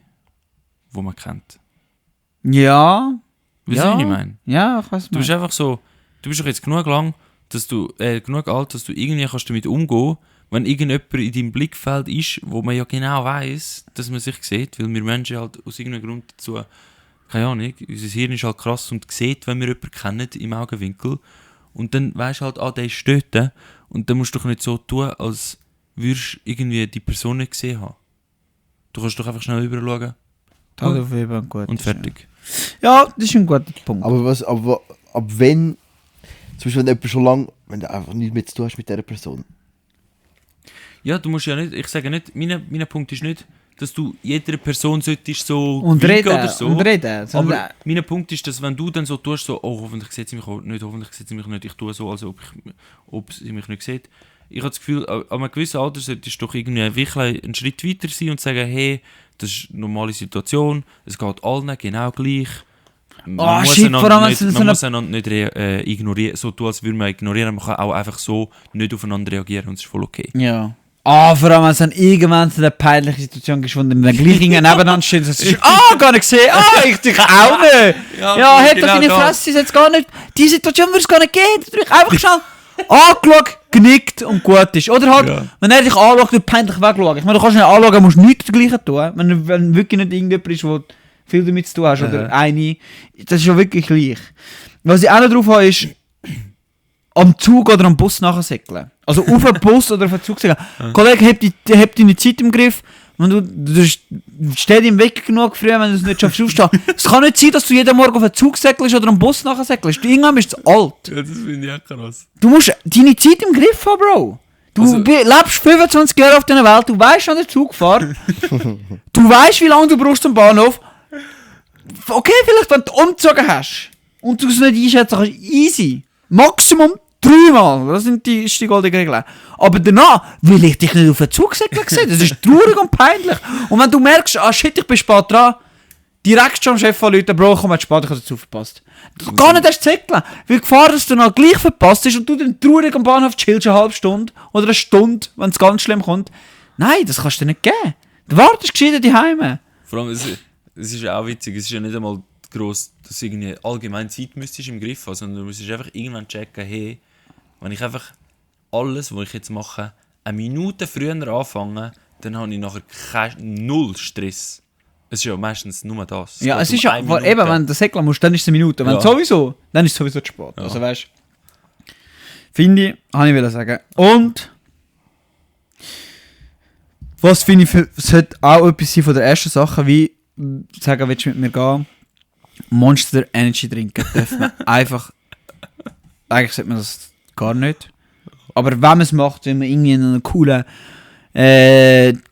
die man kennt. Ja. Weißt du, Ja. wie ich meine? Ja, ich weiß Du bist einfach so, du bist doch jetzt genug lang, dass du, genug alt, dass du irgendwie kannst damit umgehen, wenn irgendjemand in deinem Blickfeld ist, wo man ja genau weiss, dass man sich sieht, weil wir Menschen halt aus irgendeinem Grund dazu, keine Ahnung, unser Hirn ist halt krass und sieht, wenn wir jemanden kennen im Augenwinkel. Und dann weisst du halt, der ist dort. Und dann musst du doch nicht so tun, als würdest du irgendwie die Person nicht gesehen haben. Du kannst doch einfach schnell rüber schauen Das auf jeden Fall gut. und fertig. Ja, das ist ein guter Punkt. Aber ab wenn Zum Beispiel, wenn jemand schon lange, wenn du einfach nichts mehr zu tun hast mit dieser Person. Ja, du musst ja nicht, ich sage nicht, mein Punkt ist nicht, dass du jeder Person solltest so Und winken reden, oder so. und reden. Aber sondern- mein Punkt ist, dass wenn du dann so tust, so, oh, hoffentlich sieht sie mich auch nicht, ich tue so, als ob sie mich nicht sieht. Ich habe das Gefühl, an einem gewissen Alter solltest du doch irgendwie wirklich einen Schritt weiter sein und sagen, hey, das ist eine normale Situation, es geht allen genau gleich. Man shit, vor allem, wenn man muss so einander nicht ignorieren, so tun, als würde man ignorieren, man kann auch einfach so nicht aufeinander reagieren und es ist voll okay. Ja. Vor allem, wenn es dann irgendwann zu einer peinlichen Situation ist, wo dann gleich nebeneinander steht und sagst, gar nicht gesehen, ich dich auch nicht. Ja, hat doch deine Fresse, jetzt gar nicht, die Situation würde es gar nicht geben, du dich einfach schnell angeschaut, genickt und gut ist. Oder halt, wenn er dich anschaut, du peinlich wegschauen. Ich meine, du kannst ihn anschauen, musst nichts dergleichen tun, wenn wirklich nicht irgendjemand ist, der viel damit zu tun hast, oder eine, das ist ja wirklich gleich. Was ich auch noch drauf habe, ist, am Zug oder am Bus nachsäckeln. Also auf den Bus oder auf den Zug säckeln. Kollege, hab deine Zeit im Griff. Wenn du stehst im Weg genug früh, wenn du es nicht schaffst aufstehen. Es kann nicht sein, dass du jeden Morgen auf den Zug säckelst oder am Bus nachsäckelst. Irgendwann bist du zu alt. Ja, das finde ich auch krass. Du musst deine Zeit im Griff haben, Bro. Du Also- lebst 25 Jahre auf dieser Welt, du weißt, wann der Zug fährt. Du weißt, wie lange du brauchst zum Bahnhof. Okay, vielleicht wenn du umgezogen hast und du es nicht einschätzen kannst, easy. Maximum 3 Mal. Das ist die goldene Regel. Aber danach will ich dich nicht auf den Zug säckeln sehen. Das ist traurig und peinlich. Und wenn du merkst, shit, ich bin spät dran, direkt schon am Chef anrufen, Bro, komm, spät, ich habe dazu verpasst. Du gar nicht erst säckeln, weil die Gefahr, dass du noch gleich verpasst ist und du dann traurig am Bahnhof chillst eine halbe Stunde oder eine Stunde, wenn es ganz schlimm kommt. Nein, das kannst du dir nicht geben. Du wartest gescheiter daheim. Vor allem, es ist ja auch witzig, es ist ja nicht einmal gross, dass du irgendwie allgemein Zeit müsstest im Griff haben, sondern du müsstest einfach irgendwann checken, hey, wenn ich einfach alles, was ich jetzt mache, eine Minute früher anfange, dann habe ich nachher null Stress. Es ist ja meistens nur das. Ja, geht es um ist ja, eine Minute. eben, wenn du säckeln musst, dann ist es eine Minute. Wenn Ja. sowieso, dann ist es sowieso zu spät. Ja. Also weißt du, finde ich, habe ich sagen. Und was finde ich, sollte auch etwas sein von der ersten Sache, wie sagen, willst du mit mir gehen? Monster Energy trinken dürfen wir einfach. Eigentlich sollte man das gar nicht. Aber wenn man es macht, wenn man irgendwie in einer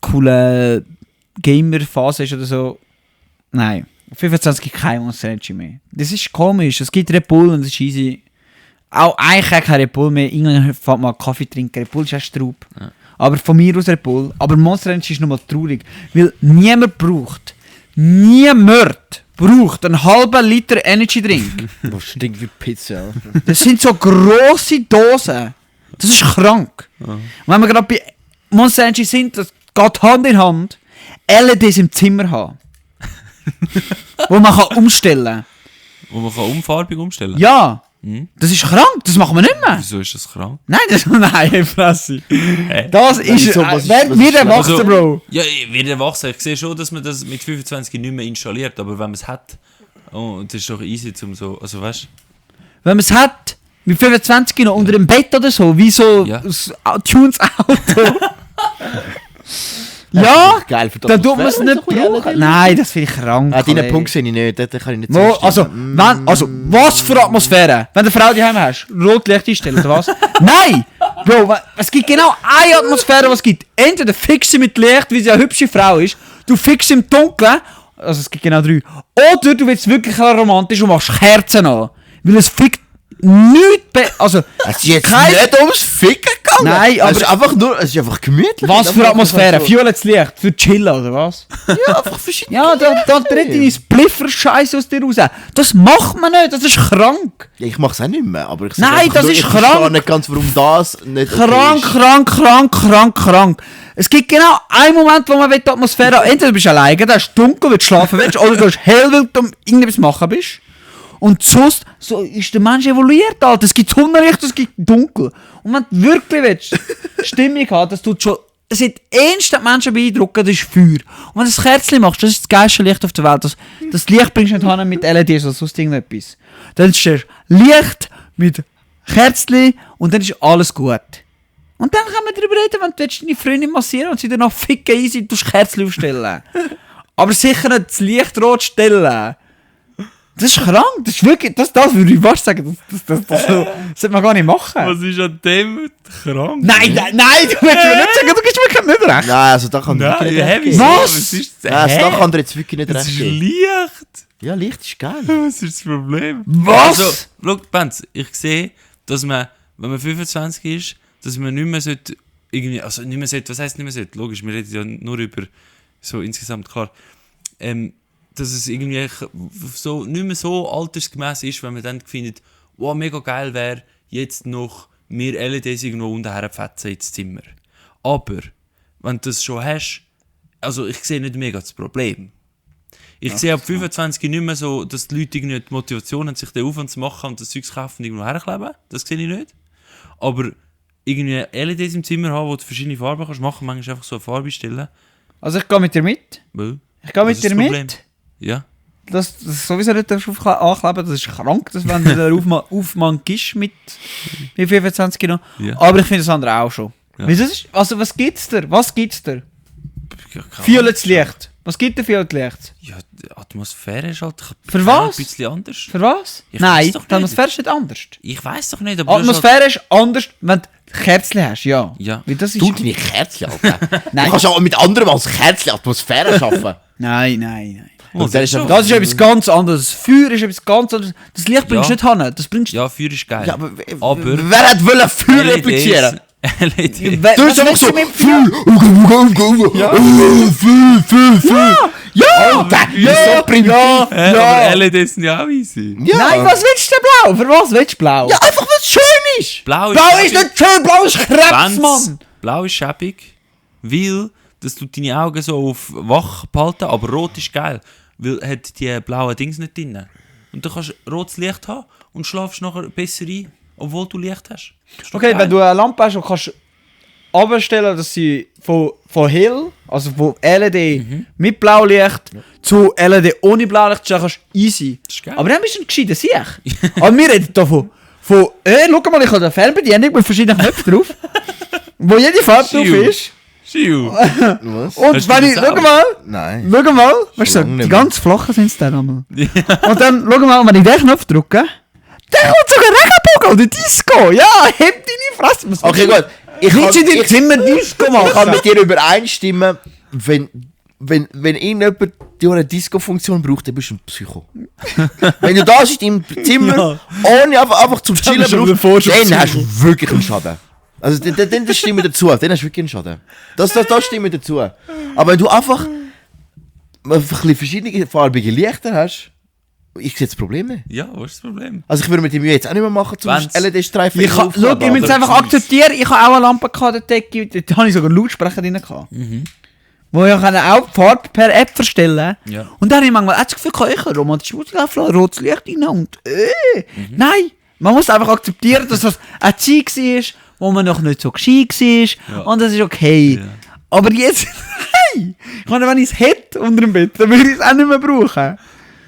coolen Gamer-Phase ist oder so. Nein. 25 gibt kein Monster Energy mehr. Das ist komisch. Es gibt Red Bull und das ist easy. Auch eigentlich kein Red Bull mehr. Irgendwann fängt man Kaffee trinken. Red Bull ist echt Straub. Ja. Aber von mir aus Red Bull. Aber Monster Energy ist nochmal traurig. Weil niemand braucht einen halben Liter Energy Drink. Das stinkt wie Pizza. Das sind so grosse Dosen. Das ist krank. Ja. Wenn wir gerade bei Monster Energy sind, das geht Hand in Hand, LEDs im Zimmer haben. Wo man kann umstellen kann. Wo man kann farbig umstellen. Ja, Hm? das ist krank, das machen wir nicht mehr. Wieso ist das krank? Nein, nein, Fresse. Das ist... Wieso? Was ist- Wer was wird ist- erwachsen, Also- Bro? Ja, ich werde erwachsen. Ich sehe schon, dass man das mit 25 nicht mehr installiert, aber wenn man es hat, das ist doch easy zum so, also weißt Wenn man es hat, mit 25 noch unter dem Bett oder so, wie so Ja. Tunes Auto. Ja, Geil für die dann tut man es Atmosphäre, nicht so ein bisschen brauchen. Nein, das finde ich krank. Deinen Kollege. Punkt sehe ich nicht, den kann ich nicht Wo, zustimmen. also, was für Atmosphäre? Wenn du eine Frau daheim hast, Rotlicht einstellen oder was? Nein! Bro, es gibt genau eine Atmosphäre, die es gibt. Entweder fix sie mit Licht, wie sie eine hübsche Frau ist, du fix sie im Dunkeln, also es gibt genau 3. Oder du willst wirklich romantisch und machst Kerzen an. Weil es fickt nichts also, Es ist jetzt kein- nicht ums Ficken gegangen. Nein, aber- Es ist einfach nur, es ist einfach gemütlich. was für Einfach Atmosphäre? so- Violettes Licht, für chillen oder was? Ja, einfach verschiedene. Ja, da tritt deine Spliffer-Scheiße aus dir raus. Das macht man nicht, das ist krank. Ja, ich mach's auch nicht mehr, aber ich Nein, einfach das nur, ist ich verstehe krank. nicht ganz, warum das nicht Krank. Es gibt genau einen Moment, wo man die Atmosphäre hat. Entweder du bist alleine, da ist dunkel, weil du schlafen willst, oder du bist hell, weil du irgendetwas machen bist. Und sonst, so ist der Mensch evoluiert, Alter. Es gibt Sonnenlicht, es gibt dunkel. Und wenn du wirklich willst, Stimmung haben, das tut schon... Es hat instant Menschen beeindrucken, das ist Feuer. Und wenn du ein Kerzchen machst, das ist das geilste Licht auf der Welt. Das Licht bringst du nicht hin mit LEDs oder sonst irgendetwas. Dann ist das Licht mit Kerzchen und dann ist alles gut. Und dann kann man darüber reden, wenn du deine Freundin massieren und sie dann noch ficken easy, du Kerzchen aufstellen. Aber sicher nicht das Licht rot stellen. Das ist krank, das ist wirklich, das würde ich fast sagen, das sollte man gar nicht machen. Was ist an dem krank? Nein, du willst mir nicht sagen, du gibst mir kein nicht recht. Nein, also da kann Nein, wirklich nicht recht wieso? geben. Was? ist Nein, also da kann dir jetzt wirklich nicht Das recht ist geben. Licht. Ja, Licht ist geil. Was ist das Problem? Was? Also, schau, Benz, ich sehe, dass man, wenn man 25 ist, dass man nicht mehr sollte, irgendwie, also nicht mehr sollte, was heisst nicht mehr sollte? Logisch, wir reden ja nur über, so insgesamt klar, dass es irgendwie so, nicht mehr so altersgemäß ist, wenn man dann findet, wow, mega geil wäre, jetzt noch mehr LEDs irgendwo unten herpfetzen ins Zimmer. Aber, wenn du das schon hast, also ich sehe nicht mega das Problem. Ich sehe ab 25 nicht mehr so, dass die Leute irgendwie die Motivation haben, sich den Aufwand zu machen und das Zeug zu kaufen und irgendwo herkleben. Das sehe ich nicht. Aber irgendwie LEDs im Zimmer haben, wo du verschiedene Farben kannst machen, manchmal einfach so eine Farbe stellen. Also ich gehe mit dir mit. Weil, Ich gehe was mit ist dir das Problem? mit. Ja. Das sowieso nicht ankleben, das ist krank, dass wenn du den Aufmann gibst mit 25 Kilo. Ja. Aber ich finde das andere auch schon. Ja. Wieso ist, also was gibt's dir? Was gibt's dir? Ja, keine Violettes Ahnung. Licht. Was gibt dir violettes Licht? Ja, die Atmosphäre ist halt Für was? ein bisschen anders. Für was? Ich Nein, weiss doch die Atmosphäre ist nicht anders. Ich weiss doch nicht, Die aber du hast Atmosphäre ist anders, wenn du Kerzen hast, ja. Ja. Weil das ist... Du deine Kerzchen, Alter. Nein. Du kannst auch mit anderem als Kerzchen Atmosphäre schaffen. Nein. Oh, das ist einfach- Das ist etwas ganz anderes. Das Feuer ist etwas ganz anderes. Das Licht bringst du Ja. nicht hin. Das bringst Ja, Feuer ist geil. Ja, aber Aber wer hat wollen Feuer replizieren? LEDs. Du bist einfach so, Feuer, Feuer. Ja, Alter, ja, so primitiv. Aber LEDs sind ja auch easy. Ja. Nein, was willst du denn blau? Für was willst du blau? Ja, einfach weil es schön ist. Blau Blau ist schäbig. nicht schön, blau ist Krebs, Benz, Mann! Blau ist schäbig, weil das tut deine Augen so auf wach behalten, aber rot ist geil, weil hat die blauen Dings nicht drin. Und du kannst rotes Licht haben und schlafst nachher besser ein, obwohl du Licht hast. Ist doch Okay, geil. wenn du eine Lampe hast und kannst abstellen, dass sie von hell, also von LED mit Blaulicht zu LED ohne Blaulicht stellen kannst, easy. Das ist geil. Aber dann bist du ein gescheiter Sieg. Aber wir reden hier schau mal, ich habe eine Fernbedienung mit verschiedenen Knöpfen drauf, wo jede Farbe drauf Schiu. ist. Schiu. Was? Und Hast du wenn ich, das schau auch? mal, Nein. weißt du, lange nicht die mehr. ganz flachen sind es dann einmal. Und dann, schau mal, wenn ich den Knopf drücke, dann kommt sogar Regenbogen oder Disco. Ja, heb deine Fresse. Was Okay, gut. Ich Willst du in deinem kann, Zimmer Disco ich kann machen? mit dir übereinstimmen, wenn irgendjemand die eine Disco-Funktion braucht, dann bist du ein Psycho. Wenn du da bist in deinem Zimmer, ohne einfach zum Chillen bist du brauchst, sofort schon dann Psycho. hast du wirklich einen Schaden. Also, das stimmt dazu. Dann hast du wirklich einen Schaden. Das stimmt dazu. Aber wenn du einfach ein bisschen verschiedene farbige Lichter hast, ich sehe das Problem nicht. Ja, was ist das Problem? Also ich würde mit dem jetzt auch nicht mehr machen, zum Wenn's- LED-Streifen Ich muss es einfach akzeptieren. Ich habe auch eine Lampe gehabt, der Decke. Da habe ich sogar einen Lautsprecher drin gehabt. Wo ich auch die Farbe per App verstellen kann. Ja. Und dann habe ich manchmal auch das Gefühl, ich kann romantische Musik laufen lassen, rotes Licht rein und Nein, man muss einfach akzeptieren, dass das eine Zeit war, wo man noch nicht so gescheit war. Ja. Und das ist okay. Ja. Aber jetzt, nein! Ich meine, wenn ich es hätte unter dem Bett, dann würde ich es auch nicht mehr brauchen.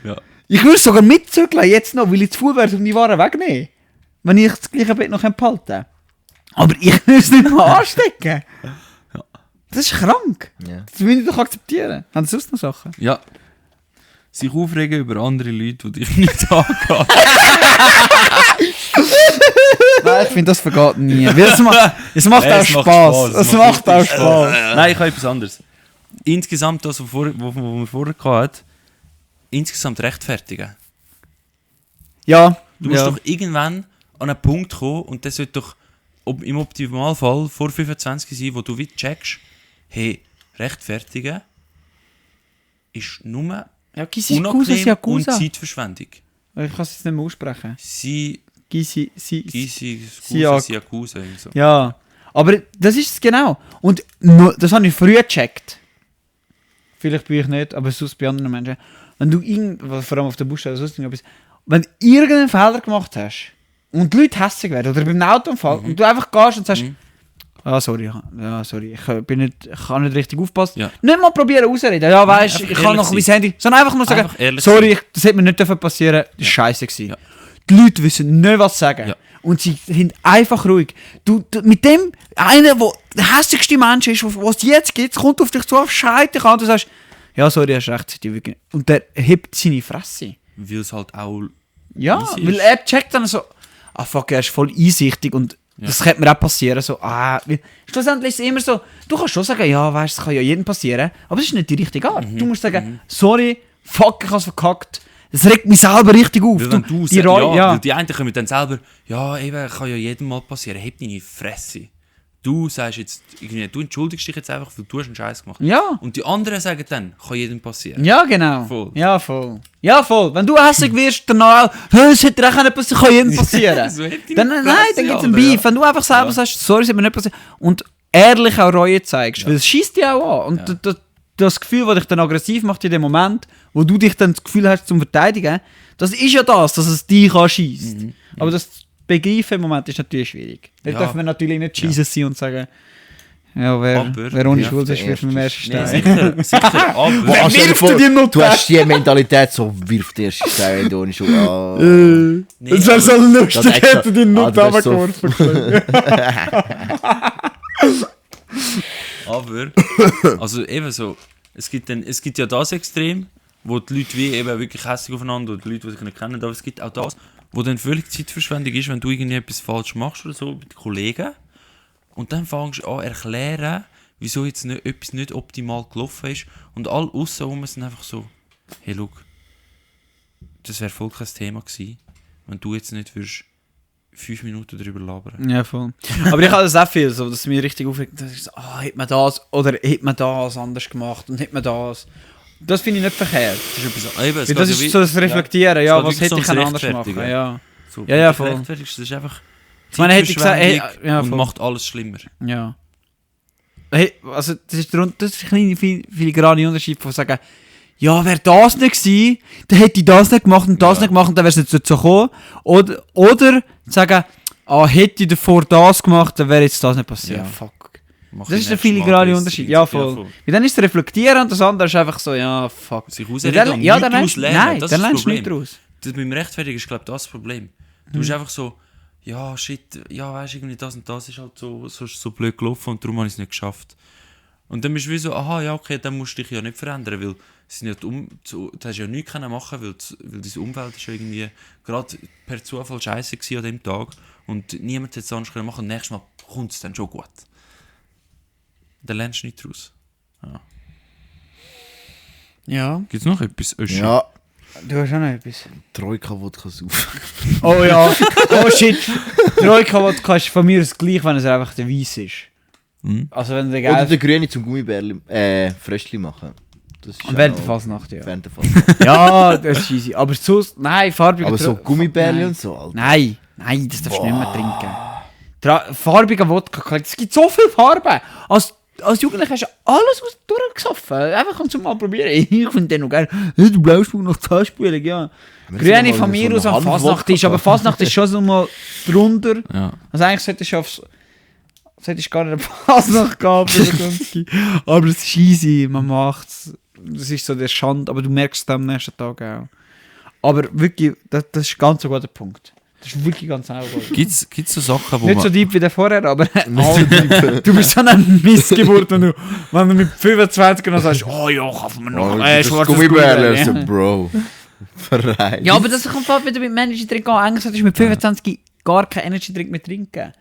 Ja. Ich würde es sogar mitzügeln, jetzt noch, weil ich zu faul wäre, um die Waren wegnehmen. Wenn ich das gleiche Bett noch behalten kann. Aber ich würde es nicht mal anstecken. Das ist krank. Ja. Das will ich doch akzeptieren. Haben Sie sonst noch Sachen? Ja. Sich aufregen über andere Leute, die dich nicht angehen. Nein, ich finde, das vergeht nie. Weil es macht auch Es macht Spaß. Spaß, Es macht auch richtig Spaß. Nein, ich habe etwas anderes. Insgesamt, das, was wir vorher hatten, insgesamt rechtfertigen. Ja. Du musst ja. doch irgendwann an einen Punkt kommen und das sollte doch im Optimalfall vor 25 sein, wo du wie checkst, hey, rechtfertigen ist nur Ja, Gisi unangenehm und Yakuza. Zeitverschwendung. Ich kann es jetzt nicht mehr aussprechen. Gysi, Siak- Yakuza. So. Ja. Aber das ist es genau. Und das habe ich früher gecheckt. Vielleicht bei euch nicht, aber sonst bei anderen Menschen. Wenn du vor allem auf der Busstelle oder sonst irgendetwas, wenn du irgendeinen Fehler gemacht hast und die Leute hässlich werden oder beim Autounfall und du einfach gehst und sagst, sorry, ich habe nicht richtig aufgepasst. Ja. Nicht mal probieren ausreden. Ja, weißt du, einfach ich kann ehrlich noch mein sein. Handy. Sondern einfach nur sagen, Einfach ehrlich sorry, sein. das hätte mir nicht passieren dürfen, das war scheiße gewesen. Ja. Die Leute wissen nicht, was sagen. Ja. Und sie sind einfach ruhig. Du, mit dem, einer, der hässlichste Mensch ist, was es jetzt gibt, kommt auf dich zu, schreit dich an und du sagst, ja, sorry, hast recht. Und der hebt seine Fresse. weil es halt auch... Ja, easy weil ist. er checkt dann so, fuck, er ist voll einsichtig und Ja. das könnte mir auch passieren. So, weil schlussendlich ist es immer so, du kannst schon sagen, ja, weißt, es kann ja jedem passieren, aber es ist nicht die richtige Art. Du musst sagen, sorry, fuck, ich hab's verkackt. Es regt mich selber richtig auf. Weil wenn du die Rolle, weil die einen kommen dann selber, ja, eben, kann ja jedem mal passieren, heb deine Fresse. Du sagst jetzt, irgendwie, du entschuldigst dich jetzt einfach, weil du hast einen Scheiß gemacht. Ja. Und die anderen sagen dann, kann jedem passieren. Ja, genau. Voll. Ja, voll. Ja, voll. Wenn du hässlich wirst, danach, es hätte dir auch nicht passieren, kann jedem passieren. So hätte ich Dann, nicht nein, Fresse, dann gibt es einen Alter, Beef. Wenn du einfach selber sagst, sorry, es hat mir nicht passiert. Und ehrlich auch Reue zeigst, weil es schießt dich auch an. Und das Gefühl, das dich dann aggressiv macht in dem Moment, wo du dich dann das Gefühl hast zum Verteidigen, das ist ja das, dass es dich schießt. Aber das Begreifen im Moment ist natürlich schwierig. Da Ja. dürfen wir natürlich nicht Jesus sein und sagen, ja, Aber- wer ohne Ja, Schuld ist, der wirft am ersten Nee, Stein. sicher, aber... Boah, stell dir wirft vor, dir die Note? du hast die Mentalität, so wirft der erste Stein, du nicht schon. Nee, Das wäre so lustig, Das extra- hätte die Note das ist so- runtergeworfen. Aber, also eben so, es gibt ja das Extrem, wo die Leute wie eben wirklich hässlich aufeinander oder die Leute, die sich nicht kennen, aber es gibt auch das, wo dann völlig Zeitverschwendung ist, wenn du irgendwie etwas falsch machst oder so mit Kollegen und dann fängst du an erklären, wieso jetzt nicht, etwas nicht optimal gelaufen ist und alle aussen sind einfach so, hey, schau, das wäre voll kein Thema gewesen, wenn du jetzt nicht würdest 5 Minuten darüber labern. Ja, voll. Aber ich habe das auch viel, so, dass es mich richtig aufregt, dass ich so, hätte man das oder hätte man das anders gemacht und hätte man das. Das finde ich nicht verkehrt. Das ist etwas, eben, es Weil geht das ja ist wie- so das Reflektieren, ja, Es geht was wirklich hätte so ich ums anders machen. Rechtfertigen. Ja, So, Ja, wirklich voll. rechtfertigst, das ist einfach Ich meine, hätte ich gesagt, Zeitverschwendung ja, und voll. macht alles schlimmer. Ja. Hey, also das ist ein kleiner filigrane Unterschied von sagen, ja, wäre das nicht gewesen, dann hätte ich das nicht gemacht und das nicht gemacht und dann wäre es nicht so gekommen. Oder sagen, hätte ich davor das gemacht, dann wäre jetzt das nicht passiert. Ja. Fuck. Mach Das ich ist der nächstes Mal filigrane besser. Unterschied. Ja, voll. Weil dann ist es reflektieren und das andere ist einfach so, ja, fuck. Sich Ja, ausreden und ja, nichts dann lernst daraus lernen, nein, das dann ist das lernst du nicht Problem. daraus. Das mit dem Rechtfertigen ist, glaube ich, das Problem. Du bist einfach so, ja, shit, ja, weißt du, irgendwie das und das ist halt so blöd gelaufen und darum habe ich es nicht geschafft. Und dann bist du wie so, aha, ja, okay, dann musst du dich ja nicht verändern, weil es nicht du hast ja nichts können machen, weil dein Umfeld ist ja irgendwie gerade per Zufall scheiße gewesen an dem Tag und niemand hätte es anders können machen und nächstes Mal kommt es dann schon gut. Dann lernst du nicht daraus. Ja. Gibt es noch etwas? Öschi? Ja, Du hast auch noch etwas. Troika-Wodka saufen. Oh ja. Oh shit. Troika-Wodka ist von mir das gleich, wenn es einfach der Weiss ist. Mhm. Also wenn der Oder geil der Grüne zum Gummibärli, Fröschli machen. Das ist und während der auch- Fasnacht, ja. Während der Fasnacht. Ja, das ist easy. Aber sonst, nein, farbige Aber so Tro- Gummibärli nein. und so, Alter. Nein, das darfst du nicht mehr trinken. Farbiger Wodka, es gibt so viele Farben. Als Jugendlicher hast du alles durchgesoffen. Einfach kannst du mal probieren. Ich finde den noch geil. Hey, du bleibst noch Zahnspülung, ja. Wir Grüne sind von mal mir so aus einen an Fasnacht Hanfwodka ist, aber Fasnacht ist schon so mal drunter. Ja. Also eigentlich solltest du solltest gar nicht an Fasnacht gehen für den Gunski. Aber es ist easy, man macht's. Das ist so der Schand, aber du merkst es am nächsten Tag auch. Aber wirklich, das ist ganz ein guter Punkt. Das ist wirklich ganz sauber. Gibt's so Sachen, wo Nicht man... so deep wie der vorher, aber du bist so eine Missgeburt, wenn du mit 25 noch sagst, oh ja, kaufen wir noch Das schwarzes Gummibärli, so, Gummibärli. Bro. Verreist. Ja, aber das kommt halt wieder mit Energy Drink an. Eigentlich solltest du mit 25 gar kein Energy Drink mehr trinken.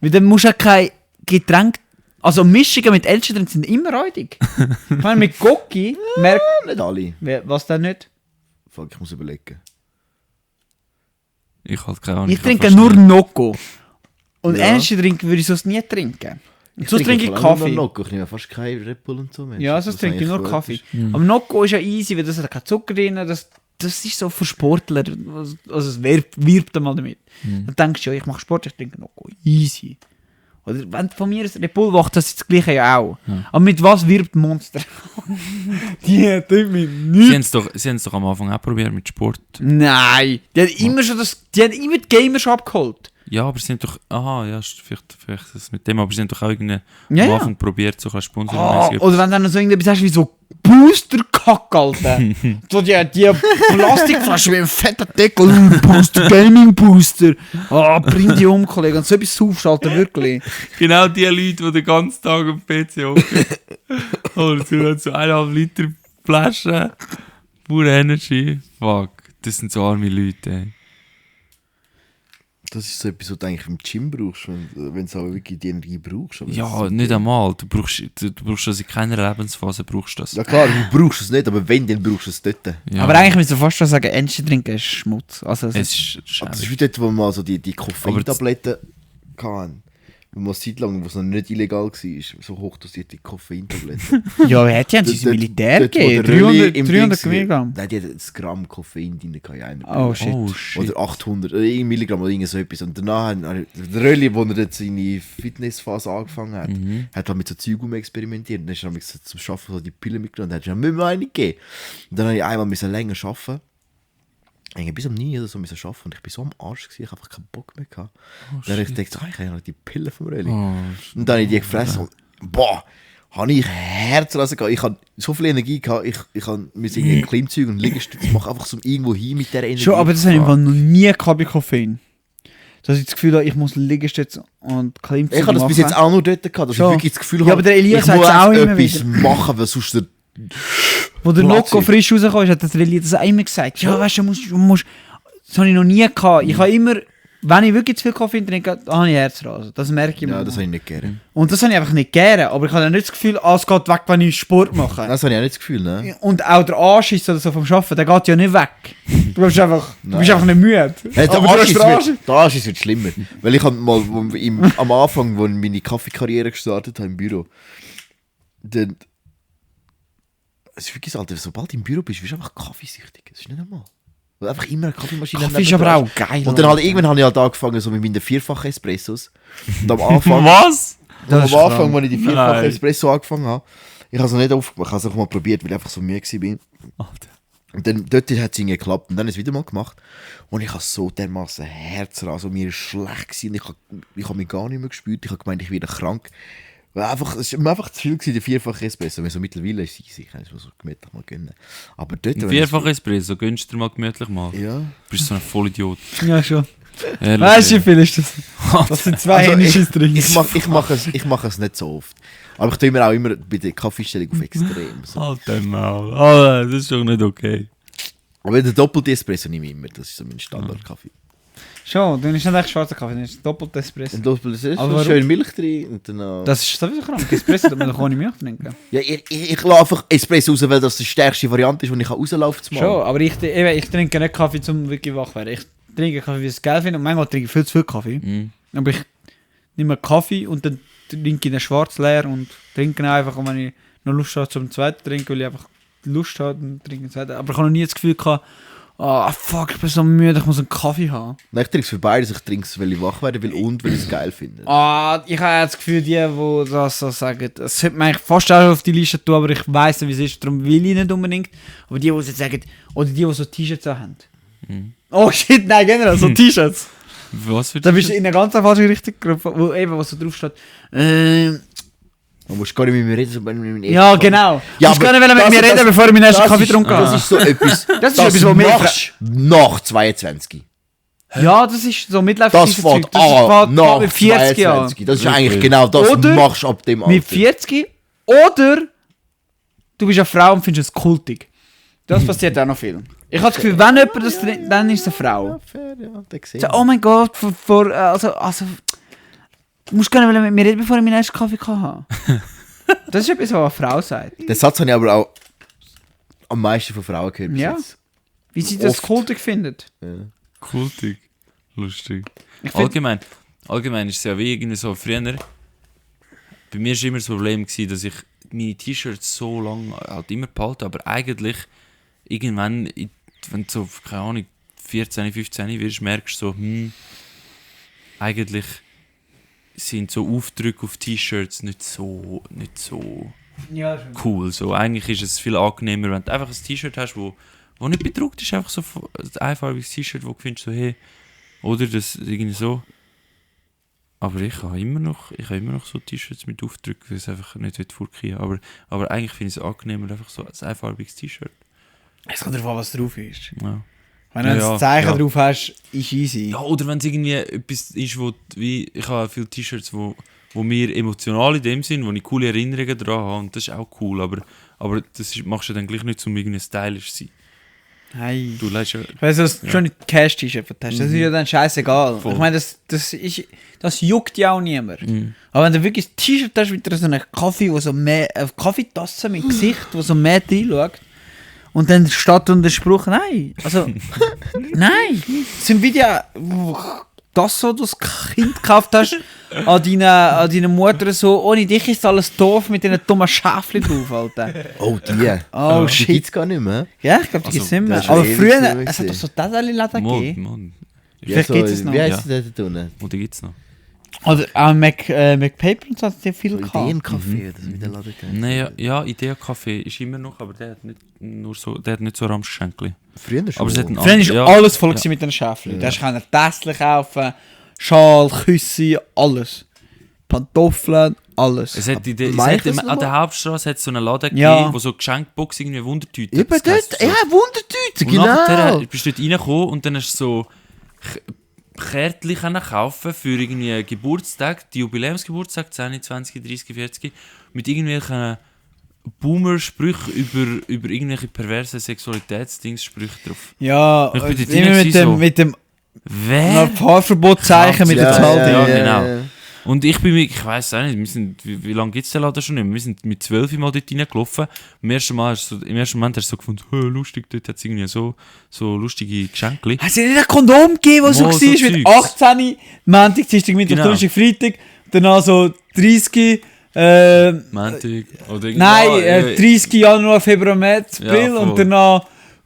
Weil dann musst du ja kein Getränk... Also Mischungen mit Energy Drink sind immer räudig. Ich meine, mit Gocki merkt... Nicht alle. Was denn nicht? Fuck, ich muss überlegen. Ich halt keine Ahnung. Ich hab trinke fast nur nie- Nocco. Und Ja. Energy Drink würde ich sonst nie trinken. Sonst trinke ich vor allem Kaffee. nur Nocco. Ich nehme fast kein Red Bull und so mehr. Ja, sonst Was trinke ich eigentlich nur gut Kaffee. ist. Aber Nocco ist ja easy, weil das hat keinen Zucker drin. Das ist so für Sportler. Also es wirbt einmal damit. Dann denkst du, ja, ich mache Sport, ich trinke Nocco. Easy. Oder wenn von mir ist Red Bull macht, das ist das gleiche ja auch. Aber mit was wirbt Monster? Die tut mir nichts. Sie haben es doch am Anfang auch probiert mit Sport. Nein. Die hat immer die Gamer schon abgeholt. Ja, aber sie haben doch... Aha, ja, vielleicht das mit dem, aber sie haben doch auch irgendwie Ja, am ja. Anfang probiert, so ein sponsormäßig. Oder wenn dann noch so irgendetwas hast wie so Booster-Kack, Alter. So die Plastikflasche mit einem fetten Deckel. Booster, Gaming-Booster. Bring die um, Kollege. Und so etwas saufst, Alter, wirklich. Genau die Leute, die den ganzen Tag am PC hocken. Oder so 1,5 Liter Flasche. Pure Energy. Fuck. Das sind so arme Leute, ey. Das ist so etwas, was du eigentlich im Gym brauchst, wenn du auch wirklich die Energie brauchst. Aber Ja, das- nicht einmal. Du brauchst das in keiner Lebensphase, brauchst du das. Ja klar, du brauchst es nicht, aber wenn, dann brauchst du es dort. Ja. Aber eigentlich müsste ich fast schon sagen, Energy trinken ist Schmutz. Also, Es ist Aber das scheiße. ist wie dort, wo wir mal so die Koffeintabletten hatten. Wo man eine Zeit lang, wo es noch nicht illegal war, so hochdosierte Koffeintabletten. ja, wer hat ja ins Militär Dort, wo gegeben? der Rölli 300, im 300 Ding- Milligramm. Nein, die hat ein Gramm Koffein drin gehabt, ja, Oh shit. Oh shit. Oder 800, oder 1 Milligramm oder irgend so etwas. Und danach hat der Rölli, wo er jetzt seine Fitnessphase angefangen hat, hat mit so Zeug experimentiert. Und dann ist er zum Arbeiten so die Pille mitgenommen und hat schon mir eine gegeben. Und dann habe ich einmal länger arbeiten. Irgendwie bis um 9 oder so müssen arbeiten und ich bin so am Arsch gewesen, ich habe einfach keinen Bock mehr gehabt. Dann habe ich gedacht, ich habe ja noch die Pille vom Rölli. Oh, Und dann habe ich die gefressen und boah, habe ich Herzrasen gehabt. Ich habe so viel Energie gehabt, ich musste irgendwie Klimmzüge und Liegestütze machen, einfach so irgendwo hin mit dieser Energie. Schon, aber das habe ich noch nie gehabt bei Koffein. Dass ich das Gefühl habe, ich muss Liegestütze und Klimmzüge Ich habe das bis jetzt auch nur dort gehabt, dass Schon. ich wirklich das Gefühl Ja, habe, aber der Elias ich sagt muss es auch jetzt immer etwas machen, weil sonst der Wo der Platz Loco ist. frisch rausgekommen ist, hat der Elias das auch immer gesagt. Ja, weißt du, du musst... Das habe ich noch nie gehabt. Ich habe immer... Wenn ich wirklich zu viel Kaffee trinke, dann habe ich Herzrasen. Das merke ich mir. Ja, das habe ich nicht gerne. Und das habe ich einfach nicht gerne. Aber ich habe dann nicht das Gefühl, es geht weg, wenn ich Sport mache. Das habe ich auch nicht das Gefühl, ne? Und auch der Anschiss oder so vom Arbeiten, der geht ja nicht weg. Du bist einfach nicht müde. Hey, Aber du hast den Anschiss. der Arsch wird schlimmer. Weil ich habe mal am Anfang, wo ich meine Kaffeekarriere gestartet habe im Büro, dann... Es ist wirklich so, Alter, sobald du im Büro bist, bist du einfach kaffeesüchtig. Das ist nicht normal. Weil einfach immer eine Kaffeemaschine Kaffee ist aber nebendran auch geil. Und dann halt irgendwann habe ich halt angefangen so mit meinen 4-fachen Espressos. Und am Anfang, was? Das ist am Anfang, krank. als ich die 4-fachen Nein. Espresso angefangen habe, ich habe es noch nicht aufgemacht, ich habe es einfach mal probiert, weil ich einfach so müde war. Und dann dort hat es irgendwie geklappt und dann habe ich es wieder mal gemacht. Und ich habe so dermaßen Herzrasen, also mir ist schlecht gewesen, ich habe mich gar nicht mehr gespürt, ich habe gemeint, ich werde krank. Weil einfach, es war mir einfach zu viel gewesen, die 4-fache Espresso. Wenn so mittlerweile ist es easy, ich kann es mir so gemütlich mal gönnen. Aber dort... Ein wenn vierfach Espresso, gönnst du dir mal gemütlich mal. es- Ja. Du bist so ein Vollidiot. Ja, schon. Ehrlich, Weißt du, wie ey. viel ist das? Das sind zwei Also Energy ich Drinks. mache es nicht so oft. Aber ich tue mir auch immer bei der Kaffeestellung auf extrem. So. Alter Maul. Alter, das ist doch nicht okay. Aber den doppelten Espresso nehme ich immer, das ist so mein Standardkaffee. Schon, du nimmst nicht echt schwarzen Kaffee, du nimmst doppelt Espresso. Ein doppelten Espresso, Aber warum? schön Milch drin und dann... Das ist sowieso krank. Espresso, da man doch ohne Milch trinken. Ja, ich lasse einfach Espresso raus, weil das die stärkste Variante ist, die ich rauslaufen kann. Schon, aber ich trinke nicht Kaffee, um wirklich wach zu werden. Ich trinke Kaffee, wie ich es geil finde. Und manchmal trinke ich viel zu viel Kaffee. Mhm. Aber ich nehme Kaffee und dann trinke ich den schwarz leer und trinke ihn einfach. Und wenn ich noch Lust habe zum zweiten trinken, weil ich einfach Lust habe, dann trinke ich den zweiten. Aber ich habe noch nie das Gefühl gehabt, fuck, ich bin so müde, ich muss einen Kaffee haben. Nein, ich trinke es für beides. Ich trinke es, weil ich wach werden will und weil ich es geil finde. Ich habe das Gefühl, die das so sagen, das sollte man eigentlich fast auch auf die Liste tun, aber ich weiss nicht, wie es ist, darum will ich nicht unbedingt. Aber die jetzt sagen, oder die so T-Shirts haben. Oh shit, nein, generell, so T-Shirts. Was für Da bist du in einer ganz falschen Richtung gerufen, wo eben, was so drauf steht. Man muss gar nicht mit mir reden, sobald wir mit mir Ja, genau. Ja, du musst aber gar nicht mit das- mir reden, das- bevor ich meinen ersten Kaffee ist, getrunken das habe. ist so etwas, Das ist etwas, was mir machst nach 22. Ja, das ist so Das Mittelzeug. fängt an nach mit 40 Jahren. 22. Das ist Okay. eigentlich genau das, was Oder du machst ab dem Alter. Mit 40. Oder du bist eine Frau und findest es kultig. Das passiert auch noch viel. Ich habe das Gefühl, wenn jemand das trinkt, dann ist es eine Frau. Ja, fair, ja, der gesehen. So, oh mein Gott, also, du musst gar nicht mit mir reden, bevor ich meinen ersten Kaffee habe. Das ist etwas, was eine Frau sagt. Den Satz habe ich aber auch am meisten von Frauen gehört bis Ja. jetzt. Wie sie das Oft. kultig findet. Ja. Kultig. Lustig. Ich find, Allgemein ist es ja wie irgendwie so früher. Bei mir war immer das Problem, gewesen, dass ich meine T-Shirts so lange halt immer behalte, aber eigentlich irgendwann, wenn du so, keine Ahnung, 14, 15 wirst, merkst du so, eigentlich sind so Aufdrücke auf T-Shirts nicht so ja, schon. cool. So, eigentlich ist es viel angenehmer, wenn du einfach ein T-Shirt hast, wo nicht bedruckt ist, einfach so ein einfarbiges T-Shirt, wo du findest, so, hey, oder das irgendwie so. Aber ich habe immer noch so T-Shirts mit Aufdrücken, weil ich es einfach nicht vorkriegen. Aber eigentlich finde ich es angenehmer, einfach so ein einfarbiges T-Shirt. Es kommt darauf an, was drauf ist. Ja. Wenn du Ja, ein Zeichen ja. drauf hast, ist easy. Ja, oder wenn es irgendwie etwas ist, wo, wie, ich habe viele T-Shirts, wo mir emotional in dem Sinn, wo ich coole Erinnerungen daran habe, und das ist auch cool, aber das machst du dann gleich nicht, um irgendwie stylisch zu sein. Hey. Du lässt ja... Ich weiss, dass du schon nicht Cash-T-Shirt hast. Das ist ja dann scheißegal. Voll. Ich meine, das juckt ja auch niemand. Aber wenn du wirklich ein T-Shirt hast, wie so einen Kaffee, wo so mehr, eine Kaffeetasse mit Gesicht, wo so mehr reinschaut, und dann steht unter der Spruch, nein. Also, nein. Das sind Video, wo das so, du das Kind gekauft hast, an deiner Mutter so, ohne dich ist alles doof mit diesen dummen Schäfchen drauf, Alter. Oh, die. Oh, Die shit. gibt's gar nicht mehr. Ja, ich glaube, die Also, gibt es nicht mehr. das ist schon Aber ewig früher, gewesen. es hat doch so Täterli-Laden gegeben. Mann. Vielleicht gibt es noch. Wie heisst der da unten? Oder gibt's noch? Oder auch McPaper und so hat es ja viel So gehabt. Ideencafé, das wieder Laden gegeben. Nein, ja, Idea-Café ist immer noch, aber der hat nicht nur so, der hat nicht so Ramschschenkli. Früher schon. Aber es hat einen Früher war ja, alles voll gewesen mit den Schäfchen. Da hast du Tässchen kaufen, Schal, Küsse, alles. Pantoffeln, alles. Es hat, Michaels an der Hauptstraße hat so einen Laden Ja. gegeben, wo so Geschenkbox irgendwie Wundertüte. Eben das heisst dort, so. ja, Wundertüte, Und nachher genau. bist du dort reingekommen und dann hast du so Kärtchen können kaufen für irgendwie Geburtstag, die Jubiläumsgeburtstag, 10, 20, 30, 40, mit irgendwelchen Boomer-Sprüchen über irgendwelche perverse Sexualitätsdingssprüche drauf. Ja, Ich bin dort immer rein gewesen, so. mit dem Wer? Fahrverbotszeichen mit der Ja, Zahl. ja, genau. Und ich weiss auch nicht, wie lange gibt es den Laden schon nicht mehr? Wir sind mit 12 Mal dort reingelaufen. Im ersten Moment hast du so gefunden, lustig, dort hat es irgendwie so lustige Geschenke. Hast du nicht ein Kondom gegeben, das so Mal war, so mit Zeugs. 18, Montag, Dienstag, Mittwoch, Genau. Donnerstag, Freitag, danach so 30, Montag oder irgendwie. nein, 30 Januar, Februar, März, Ja, April voll.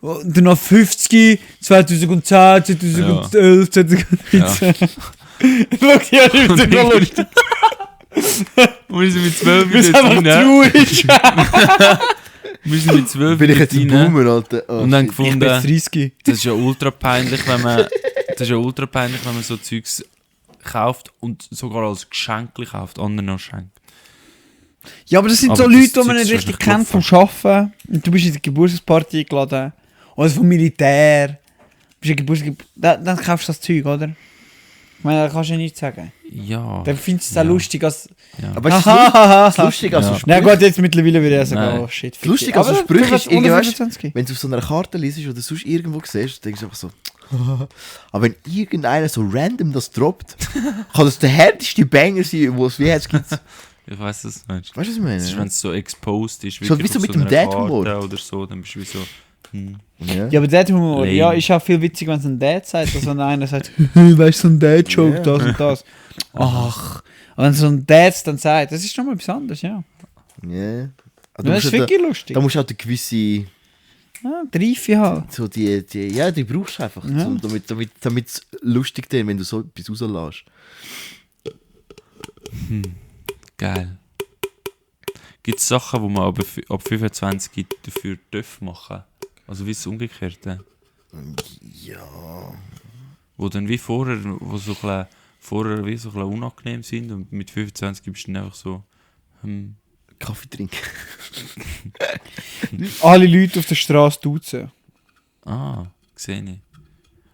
und danach 50, 2010, 2011, 2013. Schau, die hast du wieder noch lustig. Und wir sind mit 12 Wir sind dort einfach rein. traurig. Wir sind mit 12 Bin ich jetzt ein dort rein. Boomer, Alter. Oh, Und dann shit. Ich bin gefunden, jetzt 30. das ist ja ultra peinlich, wenn man so Zeugs kauft und sogar als Geschenk kauft, anderen als Geschenk. Ja, aber das sind so Aber Leute, das die man Zeug nicht ist richtig wahrscheinlich kennt vom Arbeiten. Und du bist in der Geburtstagsparty eingeladen. Oder vom Militär. Du bist in der Geburtstag... Dann kaufst du das Zeug, oder? Ich meine, da kannst du ja nichts sagen. Ja. Dann findest du es auch Ja. lustig als... Ja. Aber weißt du, das ist lustig, also Ja. Sprüche. Na gut, jetzt mittlerweile würde ich sagen, Nein. oh shit. fick Lustig, dich. also Aber Sprüche ist unter irgendwie, weißt 25. wenn du auf so einer Karte liest oder sonst irgendwo siehst, denkst du einfach so. Aber wenn irgendeiner so random das droppt, kann das der härteste Banger sein, wo es wie jetzt gibt. Ich weiss das nicht. Weißt du, was ich meine? Das ist, wenn es so exposed ist, So wirklich wie so auf mit dem einer Dad-Humor. Karte oder so, dann bist du wie so... Ja. Ja, aber Dad-Humor, Lame. ja, ist auch viel witzig, wenn es ein Dad sagt, als wenn einer sagt, weißt du, so ein Dad-Joke, Ja. das und das. Ach. Aber wenn so ein Dad dann sagt, das ist schon mal etwas anderes, ja. Ja. Das Aber du ist musst wirklich da lustig. musst du halt eine gewisse, Ja, die Reife halt. so die brauchst du einfach, Ja. damit es lustig ist, wenn du so etwas rauslässt. Geil. Gibt es Sachen, die man ab 25 dafür machen? Also wie das Umgekehrte? Ja. Wo dann wie vorher, vorher wie so ein bisschen unangenehm sind und mit 25 bist du dann einfach so... Kaffee trinken. Alle Leute auf der Straße duzen. Sehe ich.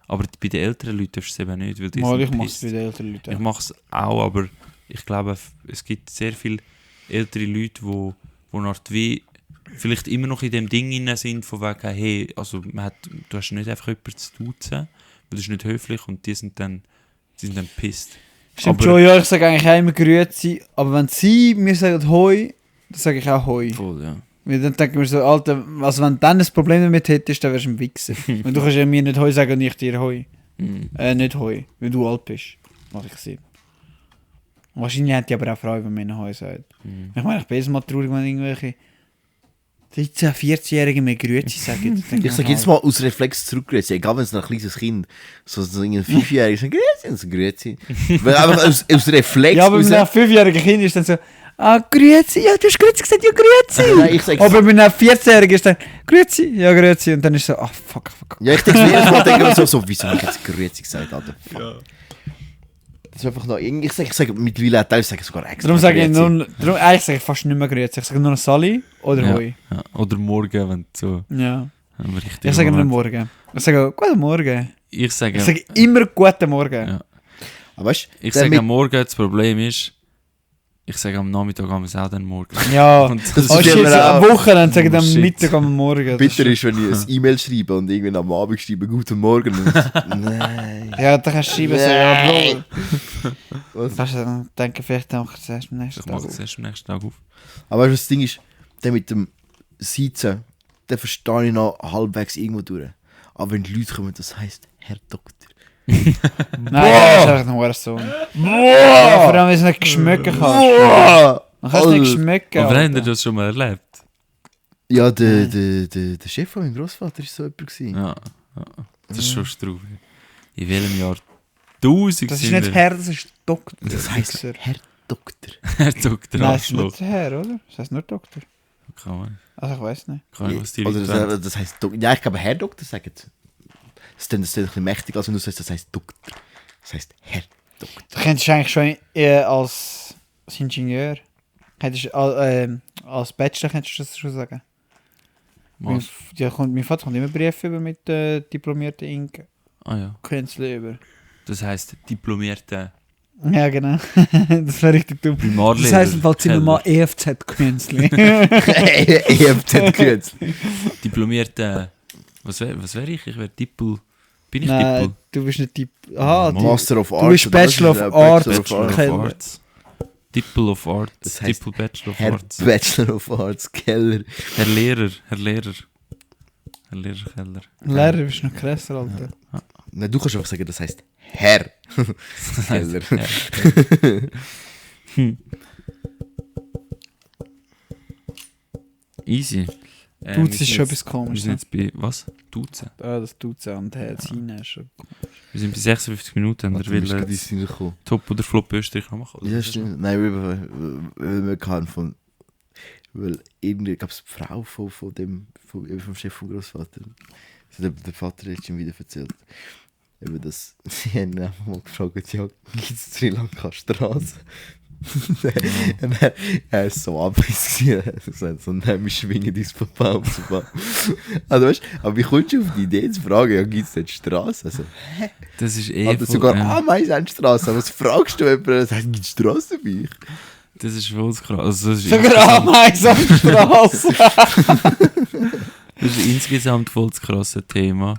Aber bei den älteren Leuten darfst du es eben nicht, weil die Mal, sind ich mach's pisst. bei den älteren Leuten. Ich mache es auch, aber ich glaube, es gibt sehr viele ältere Leute, die eine Art wie vielleicht immer noch in dem Ding inne sind, von wegen, hey, also du hast nicht einfach jemanden zu duzen, weil das ist nicht höflich und die sind dann pisst. Stimmt aber- schon, ja, ich sage eigentlich auch immer Grüezi, aber wenn sie mir sagen Hoi, dann sage ich auch Hoi. Voll, ja. Weil dann denke ich mir so, Alter, also wenn du dann ein Problem damit hättest, dann wärst du ein Wichser. Weil du kannst ja mir nicht Hoi sagen und ich dir Hoi. Nicht Hoi, weil du alt bist. Mach ich Sinn. Wahrscheinlich hätte ich aber auch Freude, wenn mir Hoi sagt. Ich meine, ich bin jedes Mal traurig, wenn irgendwelche 13-, 14-Jährige mir Grüezi sagen. Ich sage jetzt mal aus Reflex zurückgrüezi, egal wenn es ein kleines Kind, so ein 5-Jähriges, sagt grüezi, und so grüezi. Weil einfach aus Reflex. Ja, aber raus- wenn ein 5-jähriger Kind ist dann so, Grüezi, ja, du hast Grüezi gesagt, ja, Grüezi. Nein, ich sag- Aber wenn ein 14-jähriger ist dann, Grüezi, ja, Grüezi. Und dann ist so, fuck. Ja, ich denke jedes Mal denke ich mir so, wieso habe ich jetzt grüezi gesagt, Alter? Fuck. Das ist einfach noch, ich sage mittlerweile teilweise sage ich sogar extra Darum sage ich grüezi. eigentlich sage ich fast nicht mehr Grüezi. Ich sage nur noch Sally oder Ja, Hoi. ja. Oder morgen, wenn du so Ja. einen richtigen Ich sage nur Moment- Morgen. Ich sage Guten Morgen. Ich sage, Ich sage immer Guten Morgen. Ja. Aber weißt du, ich der sage mit- morgen, das Problem ist, Ich sage am Nachmittag, am auch dann morgen. Ja, Und Das oh ist shit, immer am auch- Wochenende sagen am Shit. Mittag, am Morgen. Bitter ist, wenn ich ein E-Mail schreibe und irgendwann am Abend schreibe, guten Morgen. Und nein. Ja, dann kannst du schreiben, so, ja, Bro. Was? Kannst du dann denken, vielleicht auch zuerst am nächsten ich Tag. mache es erst am nächsten Tag auf. Aber weißt du, das Ding ist, der mit dem Sitzen, den verstehe ich noch halbwegs irgendwo durch. Aber wenn die Leute kommen, das heisst Herr Doktor. Nein, das ist einfach ein Hurensohn. Ja, vor allem, wenn du es nicht geschmecken kannst. Boah! Dann kannst du es nicht Alter. schmecken. Aber habt ihr Alter. das schon mal erlebt? Ja, der Chef von meinem Großvater war so jemand. Gewesen. Ja. Das ist schon strub. In welchem Jahr? 1000 Das ist sind nicht wir. Herr, das ist Doktor. Das heisst Herr Doktor. Herr Doktor Nein, es ist Arschloch. nicht Herr, oder? Das heißt nur Doktor. Kann man. Also ich weiß nicht. Kann ich was die Oder Leute wollen. das heisst Doktor. Ja, ich glaube, Herr Doktor sagt. Das ist dann ein bisschen mächtig, als wenn du sagst, das heisst Doktor. Das heisst Herr Doktor. Du könntest eigentlich schon als Ingenieur, könntest, als Bachelor könntest du das schon sagen. Was? Mein Vater kommt immer Briefe über mit diplomierten Ink. Ah ja. Künstler über. Das heisst diplomierte Ja, genau. Das wäre richtig dumm. Primarlehrer. Das heisst im Fall ziemlich mal Keller. EFZ-Künstler. EFZ Kürzel. Diplomierte. Was wär ich? Ich wäre Dippel. Bin ich Nein, Dippel? du bist nicht Typ. Ah, Master of Arts. Du bist oder was Bachelor ist of das? Arts. Bachelor of Bachelor Arts. of Keller. Arts. Dippel of Arts. Das heisst Dippel Bachelor of Herr Arts. Bachelor of Arts Keller. Herr Lehrer. Herr Lehrer. Herr Lehrer Keller. Lehrer bist noch krasser, Alter. Nein, du kannst einfach sagen, das heisst Herr Keller. Easy. Duzen ist schon etwas Wir komisch. sind jetzt bei. Was? Duzen. Ah, das Duzen und Herzchen ist schon. Wir sind bei 56 Minuten und Warte, er du bist will gerade ins Sinn gekommen. Top oder Flop Österreich noch machen. oder? Ja, stimmt. Nein, weil wir kann von. Weil irgendwie gab es die Frau vom Chef vom Großvater. Also der Vater hat schon wieder erzählt. Eben das, sie haben einfach mal gefragt, ja, gibt es Sri Lanka Straße? Er war so abgewiesen. Er hat gesagt, so, nein, wir schwingen uns von Baum zu Baum. Also weißt du, aber wie kommst du auf die Idee zu fragen, ja, gibt es nicht Straße? Also, Das ist eh. also voll- sogar Ameisen haben Straße. Aber was fragst du jemanden, der sagt, gibt es Straße bei euch? Das ist voll krass. Also, das ist Sogar Ameisen auf der Straße. Das ist insgesamt voll das krasse Thema.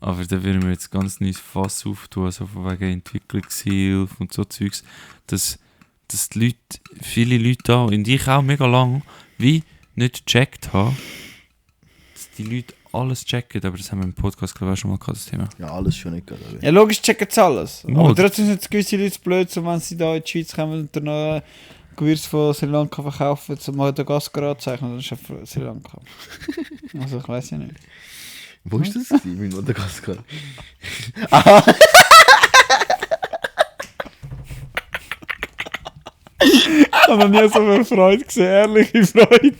Aber da würden wir jetzt ganz neues Fass auftun, also von wegen Entwicklungshilfe und so Zeugs, dass die Leute, viele Leute da, und ich auch mega lang, wie nicht gecheckt haben, dass die Leute alles checken, aber das haben wir im Podcast, glaube ich, auch schon mal gehabt, das Thema. Ja, alles schon nicht gerade. Ja, logisch checken sie alles. Mal. Aber trotzdem sind es gewisse Leute blöd, so wenn sie da in die Schweiz kommen und dann noch Gewürz von Sri Lanka verkaufen, zum Madagaskar anzeichnen, dann ist es für Sri Lanka. Also ich weiß ja nicht. Wo ist das gewesen, mit Madagaskar? Ich habe noch nie so viel Freude gesehen, ehrliche Freude.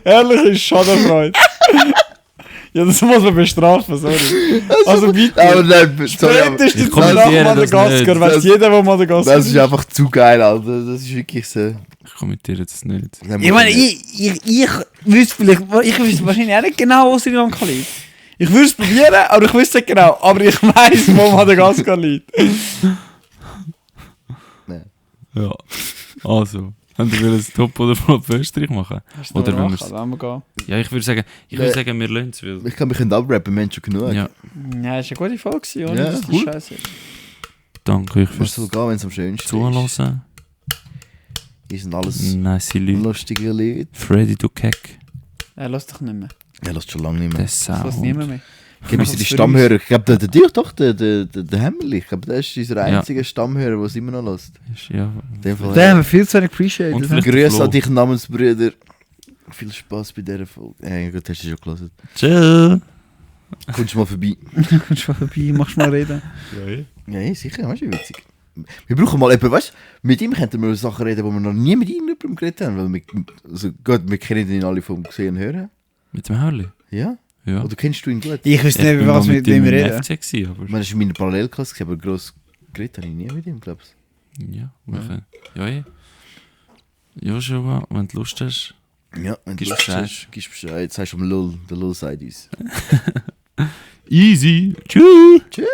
Ehrliche Schadenfreude. Ja, das muss man bestrafen, sorry. Also bitte. Aber nein, sorry, aber Spätestens ich nach kommentiere das Madagaskar nicht. weiß jeder, wo Madagaskar das ist einfach zu geil, Alter. Das ist wirklich so. Ich kommentiere das nicht. Ich meine, ich wüsste vielleicht, ich wüsste wahrscheinlich auch nicht genau, wo Sri Lanka liegt. Ich würde es probieren, aber ich wüsste nicht genau. Aber ich weiss, wo Madagaskar liegt. Ja. Also, haben wir ein Top oder Flop Österreich machen? Oder wenn wir's- wenn wir gehen. Ja, ich würde sagen, wir lassen es, weil... Ich kann mich abrappen, wir haben schon genug. Ja, Ja, ist eine gute Folge gewesen, ohne Ja, dass die cool. Scheiße ist. danke euch Was fürs soll gehen, wenn es am schönsten ist? Zuhören. Hier sind alles Nice Leute. lustige Leute. Freddy du Keck. Lass dich nicht mehr. Ja, lass schon lange nicht mehr. Das Das lässt Sound. niemand mehr. Gib uns die Für Stammhörer. Ich glaube, der Hemmerli. Ich glaube, der ist unser einziger Stammhörer, der es immer noch lässt. Ja. In dem Fall. Den haben wir viel zu wenig appreciated. Und ne? vielleicht- Grüße Flo. an dich, Namensbrüder. Viel Spaß bei dieser Folge. Ja, gut, hast du schon gelesen. Tschö. Kommst du mal vorbei? Kommst du mal vorbei, machst mal reden. Ja, sicher, weißt du, witzig. Wir brauchen mal jemanden, weißt du, mit ihm könnten wir über Sachen reden, die wir noch nie mit irgendjemandem geredet haben. Weil wir, also gut, wir kennen ihn alle vom Sehen und Hören. Mit dem Hörli? Ja? Ja. Oder kennst du ihn gut? Ich wüsste Ich nicht, bin was mal mit wem ihm wir im reden. FC gewesen, aber... Ich meine, das war in meiner Parallelklasse, aber gross geredet habe ich nie mit ihm, glaubst Ja, ja. Ja, schon, wenn du Lust hast. du? Ja, wenn Gibst du Lust Bescheid. hast, gibst Bescheid. Jetzt sagst du am Lull, der Lull sagt uns. Easy. Tschüss. Tschüss.